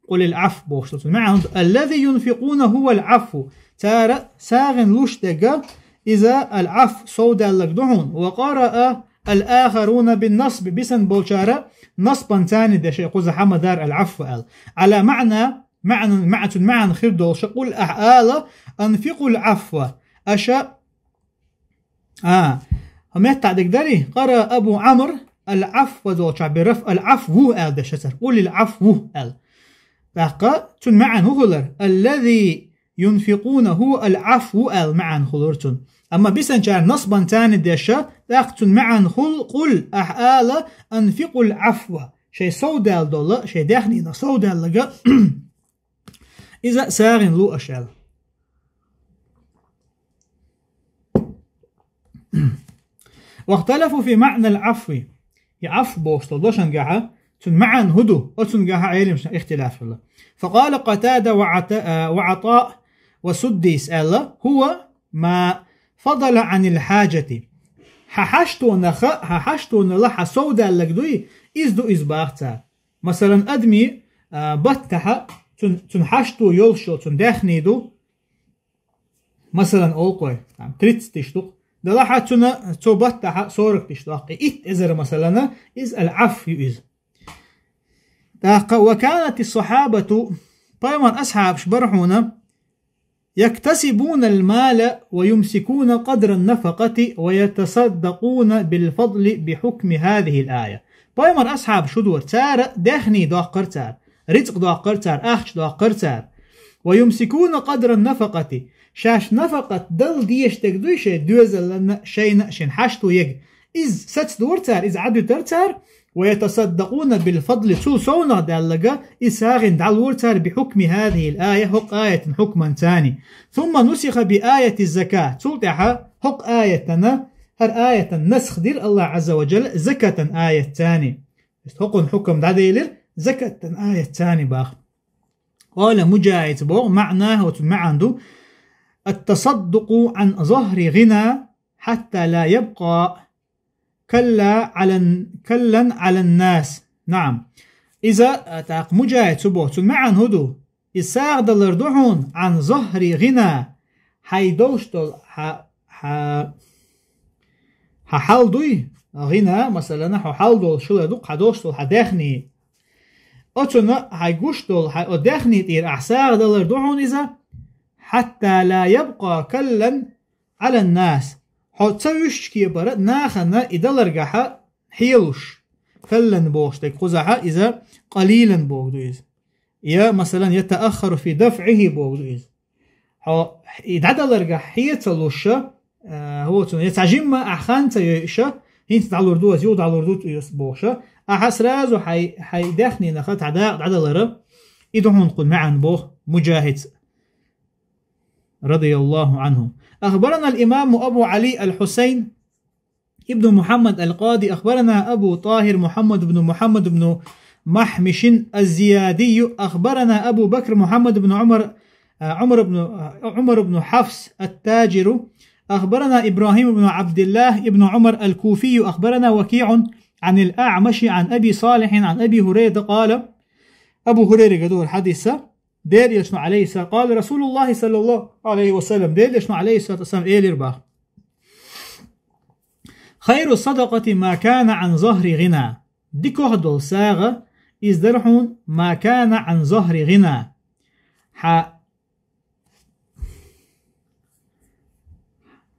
قل العفو бохуш долу, цуьнан маьӀна хӀун ду? الذي ينفقون هو العفو. Цара сагӀина луш дерг иза العفو, совдаьлларг ду хьуна. وقرأ الآخرون بالنصب, бисана болчара насбан царна деш, кхузахь ма-дарра العفو аьлла. على معنى, маьӀна, маьӀна, цуьнан маьӀна хир долуш, قل, ахь ала, أنفقوا العفو, аша, а, хӀун меттахь дерг дарий? قرأ أبو عمرو العفو долчохь بالرفع, العفو аьлла деш цара. قل العفو аьлла. ТӀаккха цуьнан маьӀна хӀун хилар? الذي ينفقون هو العفو аьлла маьӀна хуьлура цуьнан. Амма бисанчара насбан царна деш, тӀаккха цуьнан маьӀна хуьлу, قل, ахь ала, أنفقوا العفو, шайн совдаьлла долу, шайн даьхнинах совдаьлларг, иза сагӀина ло аша аьлла. واختلفوا في معنى العفو. И Ӏафу бохуш долу дошан гахьа, цуьнан маьӀна хӀун ду, оцуьнан гахьа Ӏеламнаха ихтилаф хилла. فقال قتادة وعطاء, а, وعطاء والسدي аьлла: هو ما فضل عن الحاجة. Хьан хьаштонах, хьан хьаштонал хьан совдаьлларг дуй, иза ду иза, баха цара. Масалан, адамийн, а, баттахь, цуьнан, цуьнан хьашто йолуш йолу, цуьнан даьхни ду, масалан, олу-кх вай, там, тридцать тысяч ду-кх. Делахь цуьнан, цо баттахь сорок тысяч доккху. И итт эзар, масалан, иза العفو ю иза. ТӀаккха وكانت الصحابة, пайхамаран асхьабаш бара хьуна, يكتسبون المال ويمسكون قدر النفقة ويتصدقون بالفضل بحكم هذه الآية. Пайхамаран асхьабаш хӀун дора? Цара даьхни доккхура цара, рицкъ доккхура цара, ахча доккхура цара. ويمسكون قدر النفقة. Шаьш нафакъат дала дезаш дерг дуй шайн доьзална, шайна, шайн хьашто ерг. Иза сацадора цара, иза Ӏадуьтура цара. ويتصدقون بالفضل, цул совнах даьлларг, иза сагӀина дӀалора цара بحكم هذه الآية, хӀокху аятан хьукманца. ثم نسخ بآية الزكاة. Цул тӀаьхьа хӀокху аятана, хӀара аятан насх дира Аллахь Ӏазза ва Джалла закатан аятца. ХӀокхуьнан хьукам дӀаделира закатан аятца, баха. قال مجاهد, боху, معناه, оцуьнан маьӀна ду: التصدق عن ظهر غنى حتى لا يبقى كلا على، كلا على الناس. نعم. Иза, а, тӀаккха Муджахид цо боху, цуьнан маьӀна хӀун ду? Иза сагӀа далар ду хьуна, عن ظهر غنى, хьайн долуш долу, хьан, хьан, хьан хьал дуй, гӀина, масалан, хьо хьал долуш хилар ду-кх, хьан долуш долу хьан даьхни. Оцунна хьайн гуш долу, хьайн оцу даьхни тӀера ахь сагӀа далар ду хьуна иза, حتى لا يبقى كلا على الناس. Хьо ца вуьшчу кепара нахана и даларгахьа хьелуш. كلا бохуш дерг кхузахьа иза قليلا боху ду иза. Я, масалан, يتأخر في دفعه боху ду иза. Хьо и дӀадаларгахь хье ца луша, а, хӀоцун, я цхьа жимма ахь хан ца йойуша, хӀинца дӀалур ду ас, юха дӀалур ду ас бохуш, ахьа сразу хьай, хьай даьхнинах цхьа дакъа дӀадалар, и ду хьуна кху маьӀна боху Муджахида, رضي الله عنه. أخبرنا الإمام أبو علي الحسين ابن محمد القاضي، أخبرنا أبو طاهر محمد بن محمد بن محمش الزيادي، أخبرنا أبو بكر محمد بن عمر، آه، عمر بن، آه، عمر بن حفص التاجر، أخبرنا إبراهيم بن عبد الله بن عمر الكوفي، أخبرنا وكيع عن الأعمش عن أبي صالح عن أبي هريرة قال، Абу Хурайрага ду хӀара хьадис, Делан Элчано, عليه السلام, قال رسول الله صلى الله عليه وسلم, Делан Элчано, عليه الصلاة والسلام, элира боху: خير الصدقة ما كان عن ظهر غنى. Дикох долу сагӀа иза дара хьуна, ما كان عن ظهر غنى. Хьа,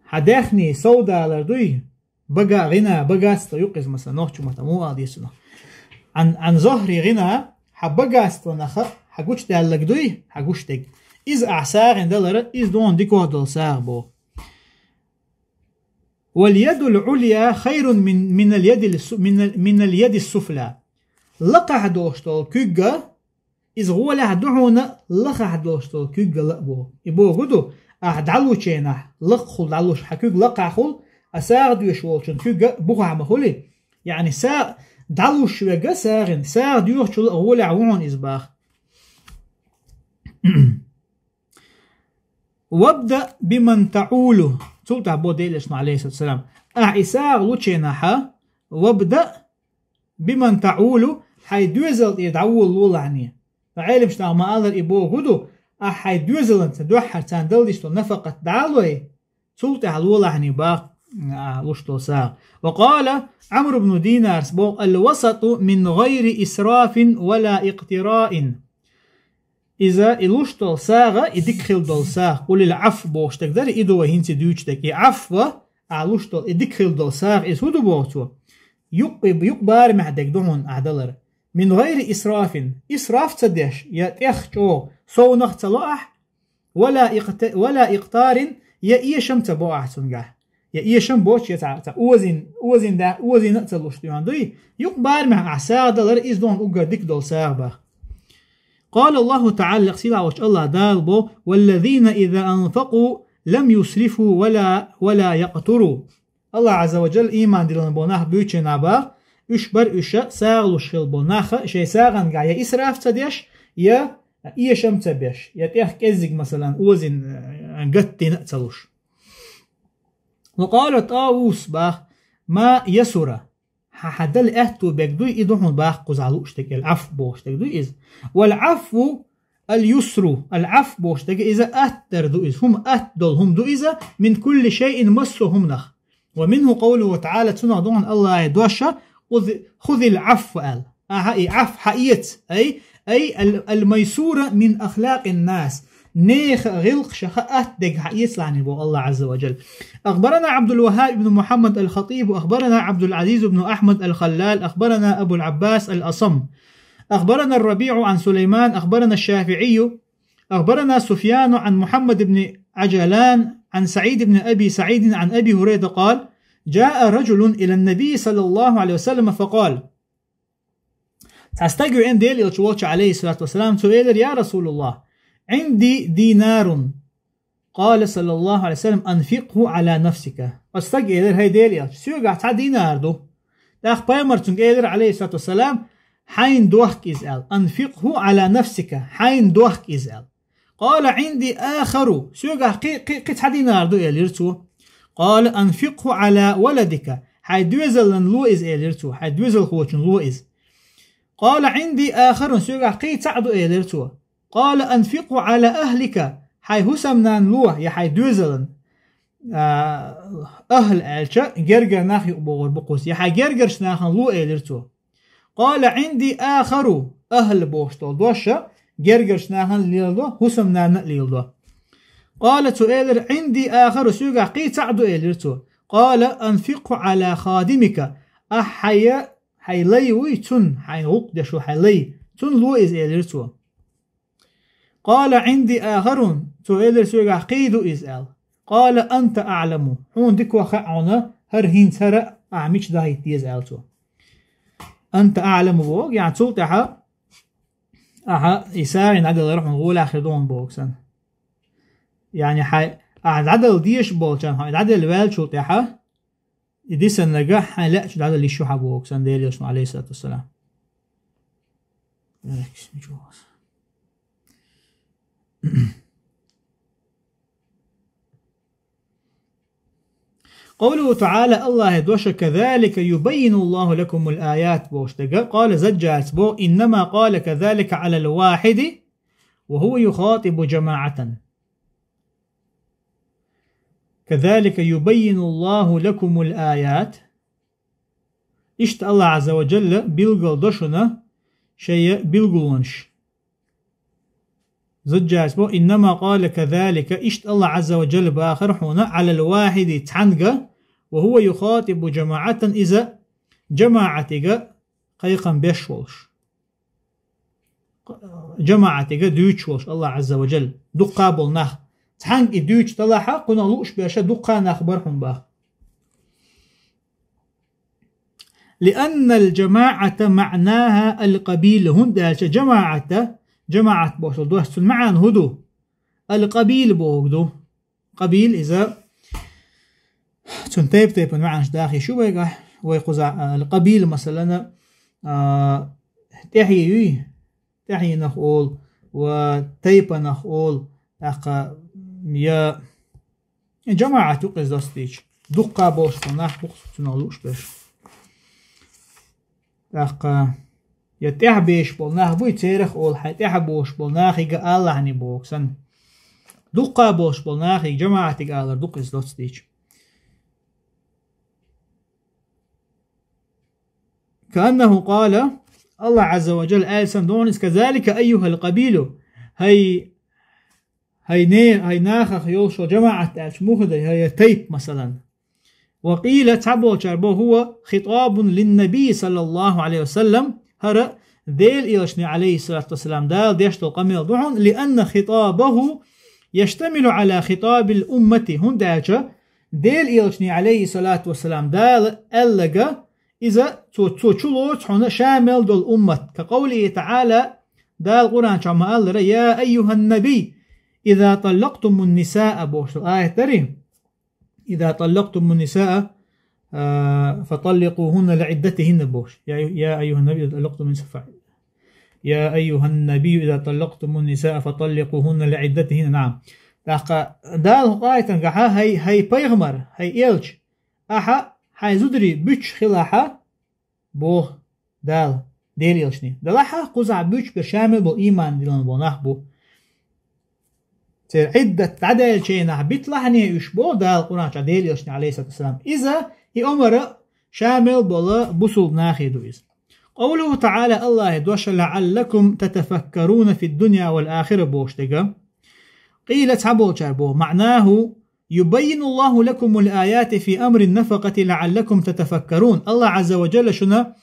хьан даьхни совдалар дуй, бага-, гӀина, богатство юкъа иза, масала, нохчийн маттахь муха ала деза цунах. عن، عن ظهر غنى, хьан богатствонах хьан гучудаьлларг дуй, хьан гуш дерг. Иза ахь сагӀина далар, иза ду хьуна дикох долу сагӀа боху. واليد العليا خير من، من اليد الس-، من ال-، من اليد السفلى. Лакхахь долуш долу куьг а, иза гӀолехь ду хьуна лахахь долуш долу куьг а ла а боху. И бохург ду, ахь дӀалучу хенахь лакхахула дӀалуш, хьан куьг лакхахула, а сагӀа доьшуш волчун куьг а бухахь ма хуьлий. Яъни са-, дӀалуш верг а сагӀина, сагӀа доьхучул а гӀолехь ву хьуна иза боху. وابدأ بمن تعول. Цул тӀаьхьа боху Делан Элчано, عليه الصلاة والسلام, ахь и сагӀа лучу хенахь, وابدأ بمن تعول, хьайн доьзал тӀера дӀаволалолахь. Ткъа Ӏеламнаха ма-аллара, и бохург ду, ахь хьайн доьзалан цхьа дуьххьара царна дала дезаш долу нафакъат дӀалой, цул тӀаьхьа лолахь боху, а, луш долу сагӀа. وقال عمرو بن دينار боху: الوسط من غير إسراف ولا اقتراء. Иза, и луш долу сагӀа, и дика хила долу сагӀа, قل العفو бохуш дерг дара, и ду вай хӀинца дуьйцуш дерг. И Ӏафва, ахь луш долу, и дика хила долу сагӀа, иза хӀун ду боху цо? Юкъ-, юкъа барамехь дерг ду хьуна ахь далар. من غير إسراف, исраф ца деш, я тӀех чӀогӀа совнах ца ло ахь, ولا اقت-، ولا اقتار, я эшам ца бо ахь цуьнгахь. Я эшам боцуш, я цхьа, цхьа озийна, озийна да, озийна а ца луш дуьйна дуй, юкъа барамехь ахь сагӀа далар, иза ду хьуна уггар дика долу сагӀа боху. قال الله تعالى, сийлахь волчу АллахӀ Дала боху: والذين إذا أنفقوا لم يسرفوا ولا، ولا يقتروا. АллахӀ Ӏазза ва Джалла ийман диллина болу нах буьйцу хенахь боху, уьш бара уьш сагӀа луш хилла болу нах, шайн сагӀангахь я исраф ца деш, я эшам ца беш, я тӀех кӀеззиг, масалан, озийна, э, гаттийна а ца луш. وقال طاووس боху: ما يسر. Хьан, хьан дала аьтту берг дуй, и ду хьуна боху кхузахь лууш дерг, العفو бохуш дерг дуй иза. والعفو اليسر, العفو бохуш дерг иза аттадар ду иза, хӀума атта долу хӀума ду иза, من كل شيء, массо а хӀуманах. ومنه قوله تعالى, цунах ду хьуна АллахӀан дош: خذ، خذ العفو аьлла. Ахьа и Ӏафу хьаэца, أي، أي ال-، الميسور من أخلاق الناس. Нехан гӀиллакхашха атта дерг хьаэцалахь боху АллахӀ Ӏазза ва Джалла. أخبرنا عبد الوهاب بن محمد الخطيب، أخبرنا عبد العزيز بن أحمد الخلال، أخبرنا أبو العباس الأصم، أخبرنا الربيع عن سليمان، أخبرنا الشافعي، أخبرنا سفيان عن محمد بن عجلان عن سعيد بن أبي سعيد عن أبي هريرة قال: جاء رجل إلى النبي صلى الله عليه وسلم فقال: Цхьа стаг веана Делан Элча волчу, عليه الصلاة والسلام, цо элира: يا رسول الله، عندي دينار. قال صلى الله عليه وسلم: أنفقه على نفسك. Оцу стага элира: «ХӀай Делан Элча, соьгахь цхьа динар ду». ТӀаккха пайхамара цуьнга элира, عليه الصلاة والسلام: «Хьайна дохка иза», – аьлла. «أنفقه على نفسك», хьайна дохка иза, аьлла. قال: عندي آخر, соьгахь кхин, кхин, кхин цхьа динар ду, элира цо. قال: أنفقه على ولدك, хьайн доьзална ло иза, элира цо, хьайн доьзалхочунна ло иза. قال: عندي آخر, соьгахь кхин цхьаъ ду, элира цо. قال: أنفقه على أهلك, хьайн хӀусамнанна ло, я хьайн доьзална. А, ахӀл аьлча, гергара нах юкъабогӀур бу кхуза, я хьайн гергарчу нахана ло, элира цо. قال: عندي آخر, ахӀл бохуш долу дош гергарчу нахана леладо, хӀусамнанна а леладо. قال, цо элира: عندي آخر, соьгахь кхин цхьаъ ду, элира цо. قال: أنفقه على خادمك, ахь хьайн, хьайн лай вуй, цунна, хьайна гӀуллакх деш ву хьайн лай, цунна ло иза, элира цо. قال: عندي آخر, цо элира: соьгахь кхин а ду иза, аьлла. قال: أنت أعلم, хьуна дикох хаьа хьуна, хӀара хӀинца хӀара Ахьа мича дахийта деза аьлла цо. أنت أعلم боху, яъни цул тӀаьхьа ахьа и сагӀина дӀаделлар хьуна гӀолехь хир ду хьуна боху санна. Яъни хьайн ахьа дӀадала дезаш болчарна хьо и дӀаделла ваьллачул тӀаьхьа, и дисинарг хьайн лаьа чу дӀадала йиш ю хьан боху санна Делан Элчано, Ӏалайхиссалату вассалам. قوله تعالى, АллахӀа дош: كذلك يبين الله لكم الآيات бохуш дерг, قال الزجاج боху: إنما قال كذلك على الواحد وهو يخاطب جماعة. كذلك يبين الله لكم الآيات. Иштта АллахӀ Ӏазза ва Джалла билгал до шуна шайн билгалонаш. Заджаджа боху: إنما قال كذلك, иштта АллахӀ Ӏазза ва Джалла бахара хьуна, على الواحد, цхьаьнга, وهو يخاطب جماعة, иза жамаӀатига кхайкхам беш волуш. ЖамаӀатига дуьйцуш волуш АллахӀ Ӏазза ва Джалла. Дуккха болу нах. Цхьаьнга и дуьйцуш делахь, кхунах лууш берш дуккха нах бара хьуна боху. لأن الجماعة معناها القبيل, хӀунда аьлча жамаӀата, жамаӀат бохуш долу дош, цуьнан маьӀна хӀун ду? القبيل бохург ду. Къабил иза, цуьнан тайп-тайпана маьӀнаш дахийта ю вайгахь, вай кхузахь, а, къабил, масалана, а, тӀаьхье юй, тӀаьхьенах олу, ва тайпанах олу, тӀаккха я жамаӀат ю-кх иза доцу дийча. Дуккха болуш болу нах бу-кх цунах лууш берш. ТӀаккха я тӀаьхьа беш болу нах буй, церах олу хьайн тӀаьхьа бохуш болу нахига алахьани боху санна. Дуккха болуш болу нахига, жамаӀатига алар ду-кх иза доцу дийча. كأنه قال, АллахӀ Ӏазза ва Джалла аьлла санна догӀу иза: كذلك أيها القبيل, хӀай ХӀай не-, хӀай нахах йолуш жамаӀат аьлча муха ду, хӀай тайп, масалан. وقيل, цхьаболчара бо, هو خطاب للنبي صلى الله عليه وسلم, хӀара Делан Элчане, Ӏалайхиссалату вассалам, Дала деш долу къамел ду хьуна, لأن خطابه يشتمل على خطاب الأمة, хӀунда аьлча Делан Элчане, Ӏалайхиссалату вассалам, Дала аьлларг, иза цо, цо чулоцу хьуна шамел долу уммат. كقوله تعالى, Дала Къуръан чохь ма-аллара: يا أيها النبي إذا طلقتم النساء бохуш долу аят дарий? إذا طلقتم النساء, а, فطلقوهن لعدتهن бохуш. يا أيها، يا أيها النبي إذا طلقتم النساء ف-، يا أيها النبي إذا طلقتم النساء فطلقوهن لعدتهن. نعم. ТӀаккха Дала хӀокху аятан гахьа: хӀай, хӀай пайхамар, хӀай элча, ахьа хьайн зударий буьтуш хилахьа, боху Дала Делан Элчане. Делахьа, кхузахь буьтуш берш шамел болу, ийман диллина болу нах бу. Церан Ӏиддат дӀадаьллачу хенахь биталахьане уьш, боху Дала Къуръан чохь Делан Элчане, Ӏалайхиссалату вассалам. Иза, и омара шамел болу бусулба нахе ду иза. قوله تعالى, АллахӀа дош: لعلكم تتفكرون في الدنيا والآخرة бохуш дерг. قيل, цхьаболчара боху, معناه يبين الله لكم الآيات في أمر النفقة لعلكم تتفكرون. АллахӀ Ӏазза ва Джалла шуна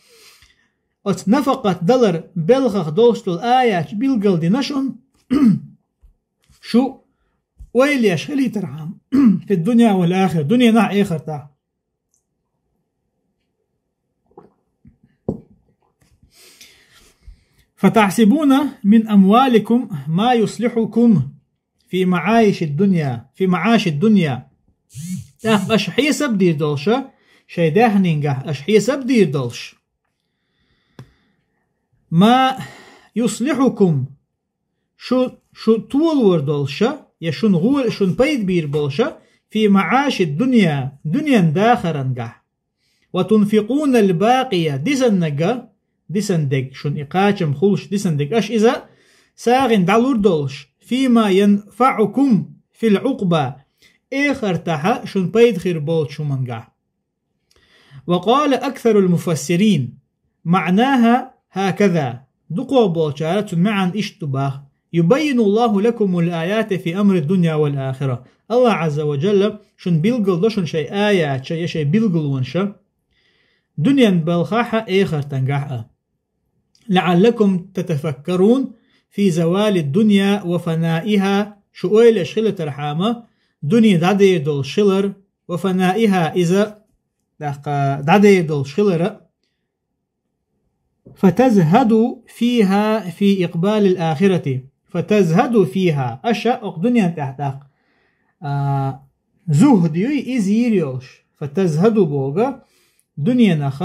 оцу нафакъат далар белхах долуш долу аяташ билгалдина шуна, шу ойла еш хилийтархьама, في الدنيا والآخرة, дуьненахь а, эхартахь а. فتحسبون من أموالكم ما يصلحكم في معايش الدنيا، في معاش الدنيا. ТӀаккха аша хьесап дийр долуша, шайн даьхнингахь аша хьесап дийр долуш. ما يصلحكم, шу, шу толор долуша, я шун гӀо-, шун пайда бийр болуша, في معاش الدنيا, дуьнен дахарангахь. وتنفقون الباقي, дисаннага, дисан дерг, шуна и кхачам хуьлуш дисан дерг, аша иза сагӀина дӀалур долуш, فيما ينفعكم في العقبى, эхартахьа шуна пайда хир болчу хӀумангахь. وقال أكثر المفسرين معناها هكذا, дукхох болчара цуьнан маьӀна иштта ду боху: يبين الله لكم الآيات في أمر الدنيا والآخرة. АллахӀ Ӏазза ва Джалла шуна билгалдо шуна шайн аяташа я шайн билгалонаша, дуьнен балхахьа, эхартангахьа. لعلكم تتفكرون في زوال الدنيا وفنائها, шу ойла еш хилийтархьама, дуьне дӀадер долуш хилар, وفنائها, иза тӀаккха дӀадер долуш хилар а. فتزهدوا فيها في إقبال الآخرة. فتزهدوا فيها. Аша оха дуьнен тӀехь тӀаккха, а, зухӀд юй, иза йийр йолуш. فتزهدوا боху, дуьненах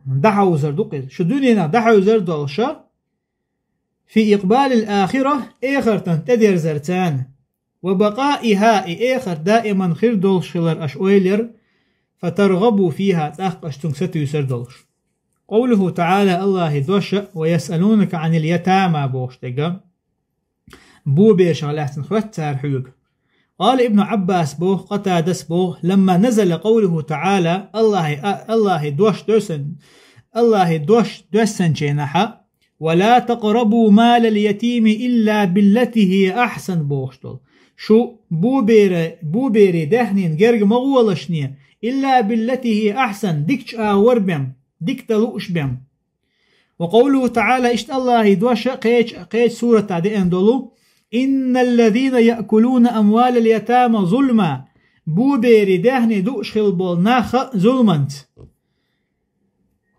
дӀахьовзар ду-кх иза. Шу дуьненах дӀахьовзар долуша, في إقبال الآخرة, эхартан тӀедерзар царна. وبقائها, и эхарт даиман хир долуш хилар аша ойла яр, فترغبوا فيها, цӀаккха аша цуьнга сатуьйсур долуш. قوله تعالى, Аллахьан дош а, ويسألونك عن اليتامى бохуш дерг а, боберашах лаьцна хоьтту цара хьоьга. قال ابن عباس боху, Къатадас боху, لما نزل قوله تعالى, Аллахьан, а, Аллахьан дош доьссина, Аллахьан дош доьссинчу хенахь, ولا تقربوا مال اليتيم إلا بالتي هي أحسن бохуш долу. Шу бобера-, боберийн даьхнина герга ма гӀолашне, إلا بالتي هي أحسن, дикачу агӀор бен, дика дан лууш бен. وقوله تعالى, иштта Аллахьан дош а кхечу, кхечу суратехь деана долу, إن الذين يأكلون أموال اليتامى ظلما, боберийн даьхни дууш хилла болу нах а зуламанца.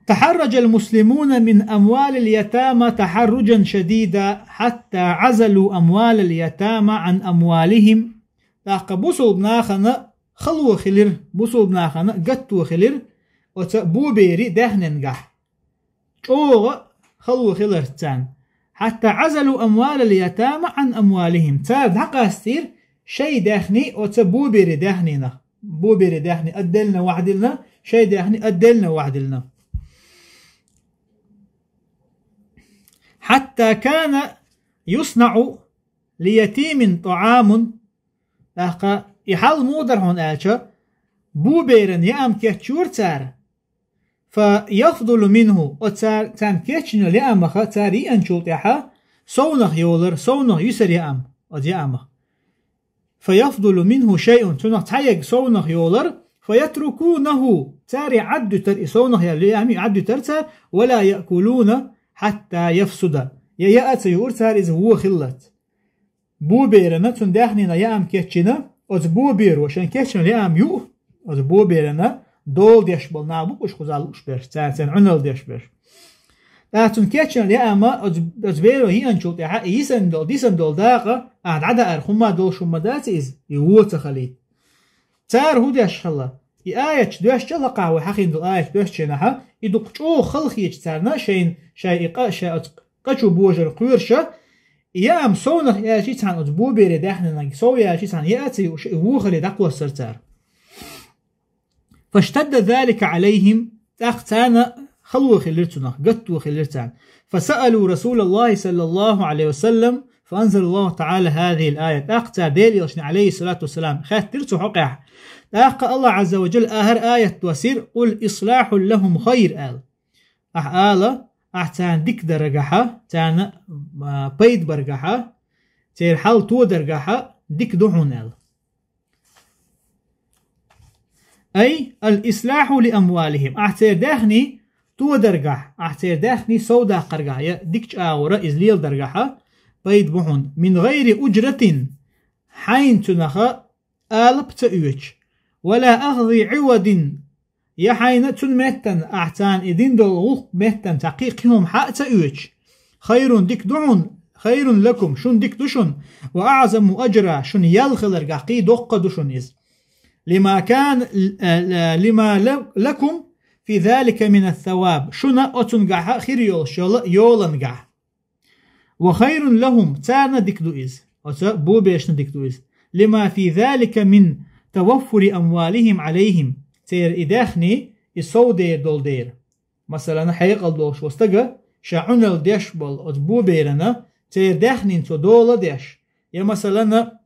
تحرج المسلمون من أموال اليتامى تحرجا شديدا حتى عزلوا أموال اليتامى عن أموالهم. ТӀаккха бусулба нахана хало хилира, бусулба нахана гатто хилира оцу боберийн даьхненгахь. ЧӀогӀа хало хиларца царна. حتى عزلوا أموال اليتامى عن أموالهم. Цара дӀакъастийра шайн даьхни оцу боберийн даьхнинах. Боберийн даьхни отдельно вахьдиллина, шайн даьхни отдельно вахьдиллина. حتى كان يصنع ليتيم طعام. ТӀаккха и хьал муха дара хьуна аьлча, боберан яам кечйора цара. فيفضل منه, оцу цара, царна кечйина яамах, цара йиъначул тӀаьхьа совнах йолар, совнах йисар яам, оцу яамах. فيفضل منه شيء, цунах цхьаерг совнах йолар, فيتركونه, цара и Ӏаддуьтар, и совнах яьлла яам и Ӏаддуьтар цара, ولا يأكلون حتى يفسد. Я яа а ца юура цара иза вон хиллалц. Боберана, цунна даьхнина яам кечйина, оцу боберо шайн кечйина яам юу, оцу боберана дола деш болу нах бу-кх уьш кхузахь лууш берш, царна царна Ӏуналла деш берш. ТӀаккха цунна кечйина яама оцу, оцу беро йиъначул тӀаьхьа и йисина долу, дисина долу дакъа, ахьа дӀадаар хӀумма долуш хӀумма дац иза, и вон ца хилийта. Цара хӀун деш хилла? И аяташ доьшча, лакхахь вай хьахийна долу аяташ доьшчу хенахь, и дукха чӀогӀа халахеташ царна шайна, шайн и къа, шайн оцу къа чу божар кхоьруш, и яам совнах яьлча цхьаьна оцу боберийн даьхнинаг, сов яьлча цхьаьна яа а ца юуш, и вон хилий дӀакхоссар цара. فاشتد ذلك عليهم, тӀаккха царна хало хилира цунах, гатто хилира царна. فسألوا رسول الله صلى الله عليه وسلم فأنزل الله تعالى هذه الآية. ТӀаккха цара Делан Элчане, عليه الصلاة والسلام, хаьттира цу хьокъехь. ТӀаккха Аллахь Ӏазза ва Джалла ахар аят доссийра: قل إصلاح لهم خير, аьлла. Ахьа ала, ахьа царна дика даргахьа, царна, а, пайда баргахьа, церан хьал тодаргахьа дика ду хьуна, аьлла. أي الإصلاح لأموالهم. Ахьа церан даьхни тодаргахь, ахьа церан даьхни совдаккхаргахь, я дикачу агӀора иза леладаргахьа пайда бу хьуна. من غير أجرة, хьайна цунаха алап ца оьцуш. ولا أخذ عوض, я хьайна цунна меттана, ахьа царна и дина долу гӀуллакх меттана цхьа кхин, кхин хӀума хьа а ца оьцуш. خير, дика ду хьуна, خير لكم, шуна дика ду шуна, وأعظم أجرا, шуна ял хиларгахь кхин доккха ду шуна иза. لما كان, لما لكم في ذلك من الثواب, шуна оцунгахьа хир йолуш йола йолангахь. وخير لهم, царна дика ду иза, оцу бобершна дика ду иза. لما في ذلك من توفر أموالهم عليهم, церан и даьхни, и сов дер долу дера. Масалана, хьекъал долуш волу стага ша Ӏуналла деш болу оцу боберана, церан даьхнина цо дола деш. Я, масалана,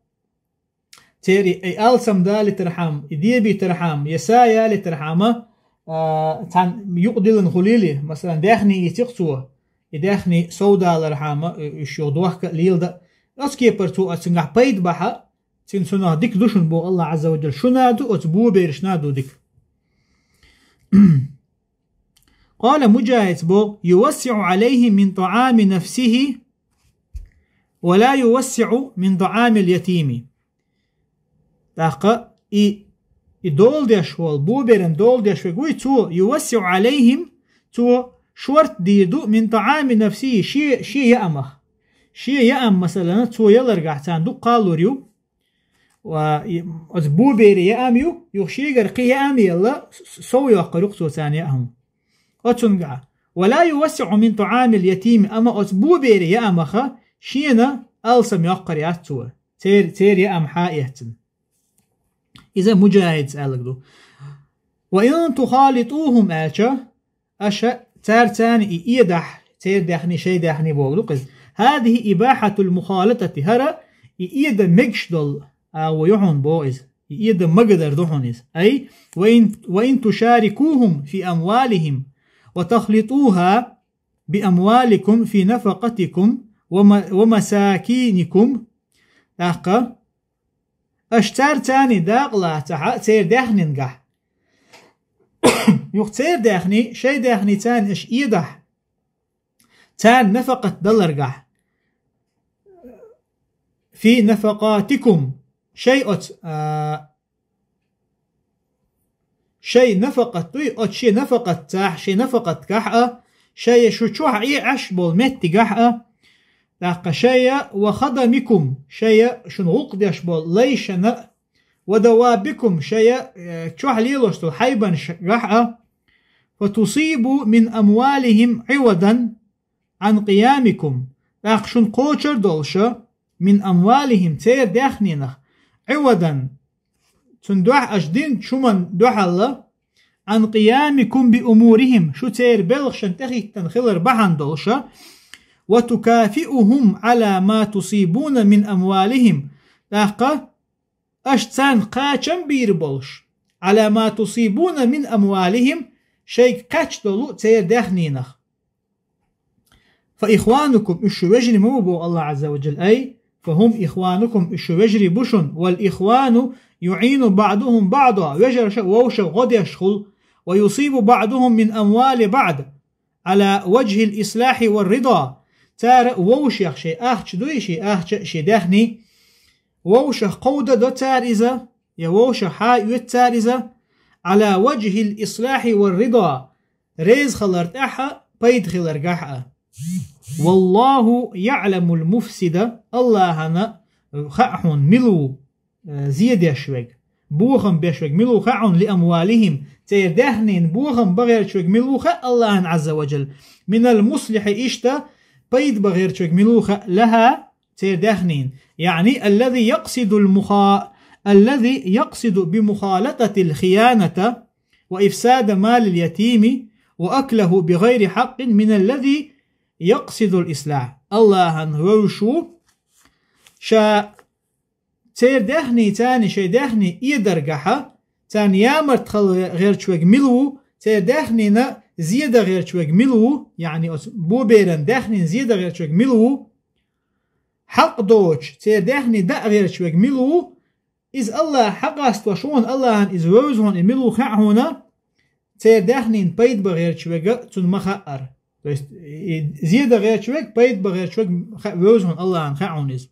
церан и алсам далийтархьама, и дебийтархьама, я са ялийтархьама, а, цхьаьна юкъадиллина хуьлийла, масалан, даьхни ийци-кх цо, и даьхни совдалархьама, уьш юха дохка а леладан. Оцу кепара цо оцунгахь пайда бахьа, цуьнан цунах дика ду шуна боху Аллахь Ӏазза ва Джалла. Шуна а ду, оцу бобершна а ду дика. قال مجاهد боху: يوسع عليهم من طعام نفسه ولا يوسع من طعام اليتيم. ТӀаккха и, и дола деш волу, боберан дола деш верг вуй, цо, يوسع عليهم, цо шорта дийр ду, من طعام نفسه, шен, шен яамах. Шен яам, масалан, цо яларгахь царна дукха лур ю, ва и оцу бобере яам ю, юха шегара кхин яам елла, с-, с-, сов йоккхур ю-кх цо царна яа хӀума. Оцунгахь. ولا يوسع من طعام اليتيم, амма оцу бобере яамах шена алсам йоккхур яц цо. Цер-, церан яам хьаэцна. Иза Муджахидас аьлларг ду. وإن تخالطوهم аьлча, аша цаьрца и эдахь, церан даьхни, шайн даьхни бохург ду-кх иза. هذه إباحة المخالطة, хӀара и эда мегаш долу агӀо ю хьуна боху иза. И эда магадар ду хьуна иза. أي وإن, وإن تشاركوهم في أموالهم وتخلطوها بأموالكم في نفقتكم وم-, ومساكنكم. ТӀаккха аша цаьрца дакъа лацахь а церан даьхнин гахь. Юха церан даьхни, шайн даьхни царна аша эдахь, царна нафакъат даларгахь. في نفقاتكم, шайн оцу, а, шайн нафакъат дуй, оцу шен нафакъатцахь, шен нафакъатгахь а, шайн шу чохь Ӏеш болу меттигахь а, тӀаккха шайн وخدمكم, шайн шуна гӀуллакх деш болу лайшна а, ودوابكم, шайн, э, чохь лелош долу хьайбанашкахь а, فتصيبوا من أموالهم عوضا عن قيامكم, тӀаккха шуна кхочур долуш а, من أموالهم, церан даьхнинах, عوضا, цуьнан дуьхьа аша динчу хӀуманна дуьхьал а, عن قيامكم بأمورهم, шу церан белхашна тӀехӀиттина хилар бахьана долуш а, وتكافئهم على ما تصيبون من أموالهم, тӀаккха аша царна кхачам бийр болуш, على ما تصيبون من أموالهم, шайга кхаьчна долу церан даьхнинах. فإخوانكم, уьш шу вежарий ма бу боху АллахӀ Ӏазза ва Джалла, أي فهم إخوانكم, уьш шу вежарий бу шуна, والإخوان يعين بعضهم بعضا, вежарша вовшах гӀо деш хуьлу, ويصيب بعضهم من أموال بعض على وجه الإصلاح والرضا. Цара вовшех шайн ахча дуй, шен ахча, шен даьхни, вовшах кховдадо цара иза, я вовшах хьаоьцу цара иза, على وجه الإصلاح والرضا, реза хилар тӀехь а, пайда хиларгахь а. والله يعلم المفسد, АллахӀана хаьа хьуна мила ву, э, зе деш верг, бохам беш верг мила ву хаьа хьуна, لأموالهم, церан даьхнина бохам бан гӀерташ верг мила ву хаьа АллахӀана Ӏазза ва Джалла, من المصلح, иштта пайда бан гӀерташ верг мила ву хаьа, لها, церан даьхнина. يعني الذي يقصد المخا-، الذي يقصد بمخالطة الخيانة وإفساد مال اليتيم وأكله بغير حق من الذي يقصد الإصلاح. АллахӀана вевзаш ву, ша церан даьхнина, шайн даьхни эдаргахь а, царна ямарта хила гӀерташ верг мила ву, церан даьхнина зе дан гӀерташ верг мила ву, яъни оцу боберан даьхнина зе дан гӀерташ верг мила ву, хьакъ доцуш, церан даьхни даа гӀерташ верг мила ву, иза АллахӀ хьакъ астор шуна, АллахӀана иза вевза хьуна, и мила ву хаьа хьуна, церан даьхнина пайда бан гӀерташ верг а цунна ма хаьара. То есть, и зе дан гӀерташ верг, пайда бан гӀерташ верг ха-, вевза хьуна, АллахӀана хаьа хьуна иза.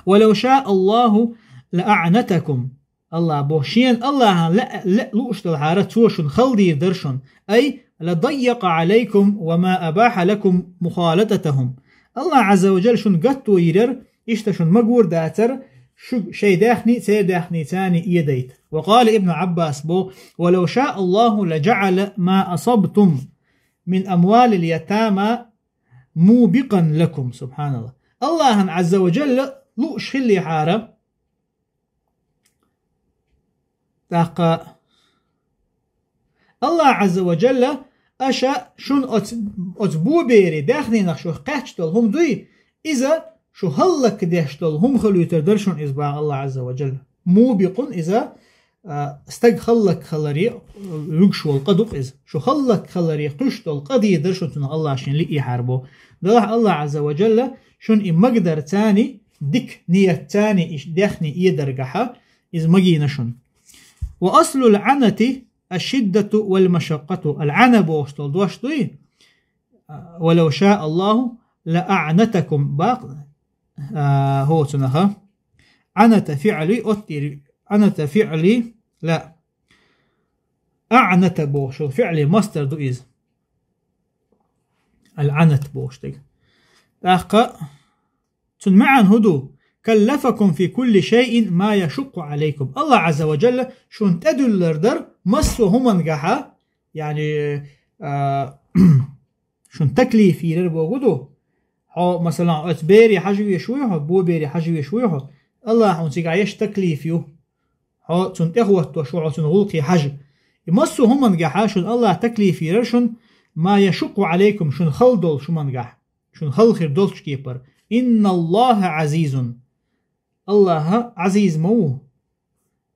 ولو شاء الله لأعنتكم. АллахӀ боху, шена АллахӀана лаьа, лаьа лууш делахьара, цо шуна хала дийр дара шуна. أي لضيق عليكم وما أباح لكم مخالطتهم. АллахӀ Ӏазза ва Джалла шуна гатто йийр яра, иштта шуна магур дацара, шу шайн даьхни, церан даьхни царна эдайта. وقال ابن عباس боху: ولو شاء الله لجعل ما أصبتم من أموال اليتامى موبقا لكم. СубхьаналлахӀ. АллахӀана Ӏазза ва Джалла лууш хиллехьара, тӀаккха АллахӀ Ӏазза ва Джалла аша шуна оцу, оцу бобере даьхнинах шу кхаьчна долу хӀума дуй, иза шу хӀаллакдеш долу хӀума хилуьйтур дара шуна иза, боху АллахӀ Ӏазза ва Джалла. Мубикъун иза, а, стаг хӀаллакхиларе вуьгуш волу къа ду-кх иза. Шу хӀаллакхиларе кхуьуш долу къа дийр дара шуна цунах АллахӀа шена лиъехьара боху. Делахь АллахӀ Ӏазза ва Джалла шуна и магадарца, дика ниятца и даьхни эдаргахь а, иза магийна шуна. وأصل العنة الشدة والمشقة. العنة бохуш долу дош дуй? ولو شاء الله لأعنتكم бакъ-, а, хӀоцунах. Ӏаната фиӀли, оттир, Ӏаната фиӀли, لا. أعنت бохуш йолу фиъли масдар ду иза. العنت бохуш дерг. ТӀаккха цуьнан маьӀна хӀун ду? كلفكم في كل شيء ما يشق عليكم. Аллах Ӏазза ва Джалла шуна тӀедуьллур дара массо а хӀумангахьа, яъни, а, шуна таклиф йийрар бохург ду. Хьо, масалан, оцу бере хьажа веш вуй хьо, бо бере хьажа веш вуй хьо, Аллаха хьуна цигахь еш таклиф ю. Хьо цунна тӀехӀоттош ву, хьо цуьнан гӀуллакхе хьажа. И массо а хӀумангахьа шуна Аллаха таклиф йийрар шуна, ما يشق عليكم, шуна хала долуш хӀумангахь, шуна хала хир долчу кепара. إن الله عزيز. Аллаха Ӏазиз ма ву.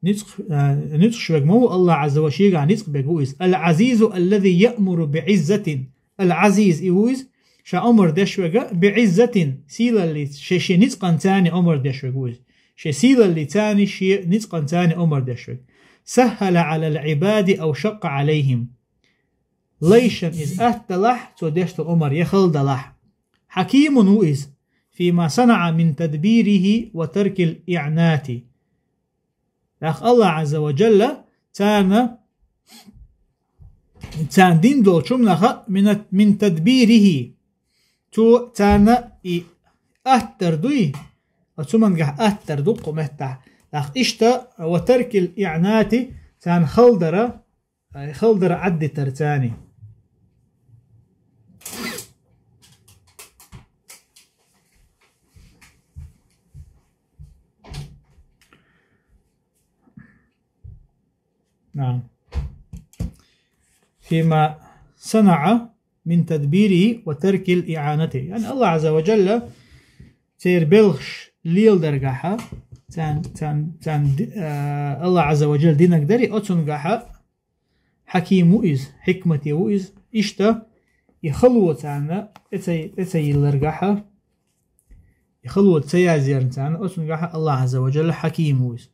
Ницкъ-, а, ницкъаш верг ма ву, Аллах Ӏазза ва Джалла шегахь ницкъ берг ву иза. العزيز الذي يأمر بعزة. Ал-Ӏазиз и ву иза, ша омар деш верг, بعزة, сийлаллица, шен, шен ницкъанца омар деш верг ву иза. Шен сийлаллица, шен ницкъанца омар деш верг. سهل على العباد أو شق عليهم. Лайшна иза атта далахь, цо деш долу омар я хала далахь. حكيم ву иза. فيما صنع من تدبيره وترك الإعنات. ТӀаккха Аллах Ӏазза ва Джалла царна, царна дина долчу хӀуманах من, من تدبيره. Цо царна и аттар дуй, оцу хӀумангахь аттар ду кху меттахь. ТӀаккха иштта وترك الإعنات, царна хала дара, ай, хала дара Ӏаддитар царна. نعم. فيما صنع من تدبيره وترك الإعانة. Яъни Аллах Ӏазза ва Джалла церан белхаш леладаргахьа, царна, царна, царна ди-, а, Аллах Ӏазза ва Джалла динарг дарий, оцунгахьа хьаким ву иза, хьикмате ву иза. Иштта и хало царна тӀе ца, тӀе ца йилларгахьа, и хало ца язъярна царна, оцунгахьа Аллах Ӏазза ва Джалла хьаким ву иза.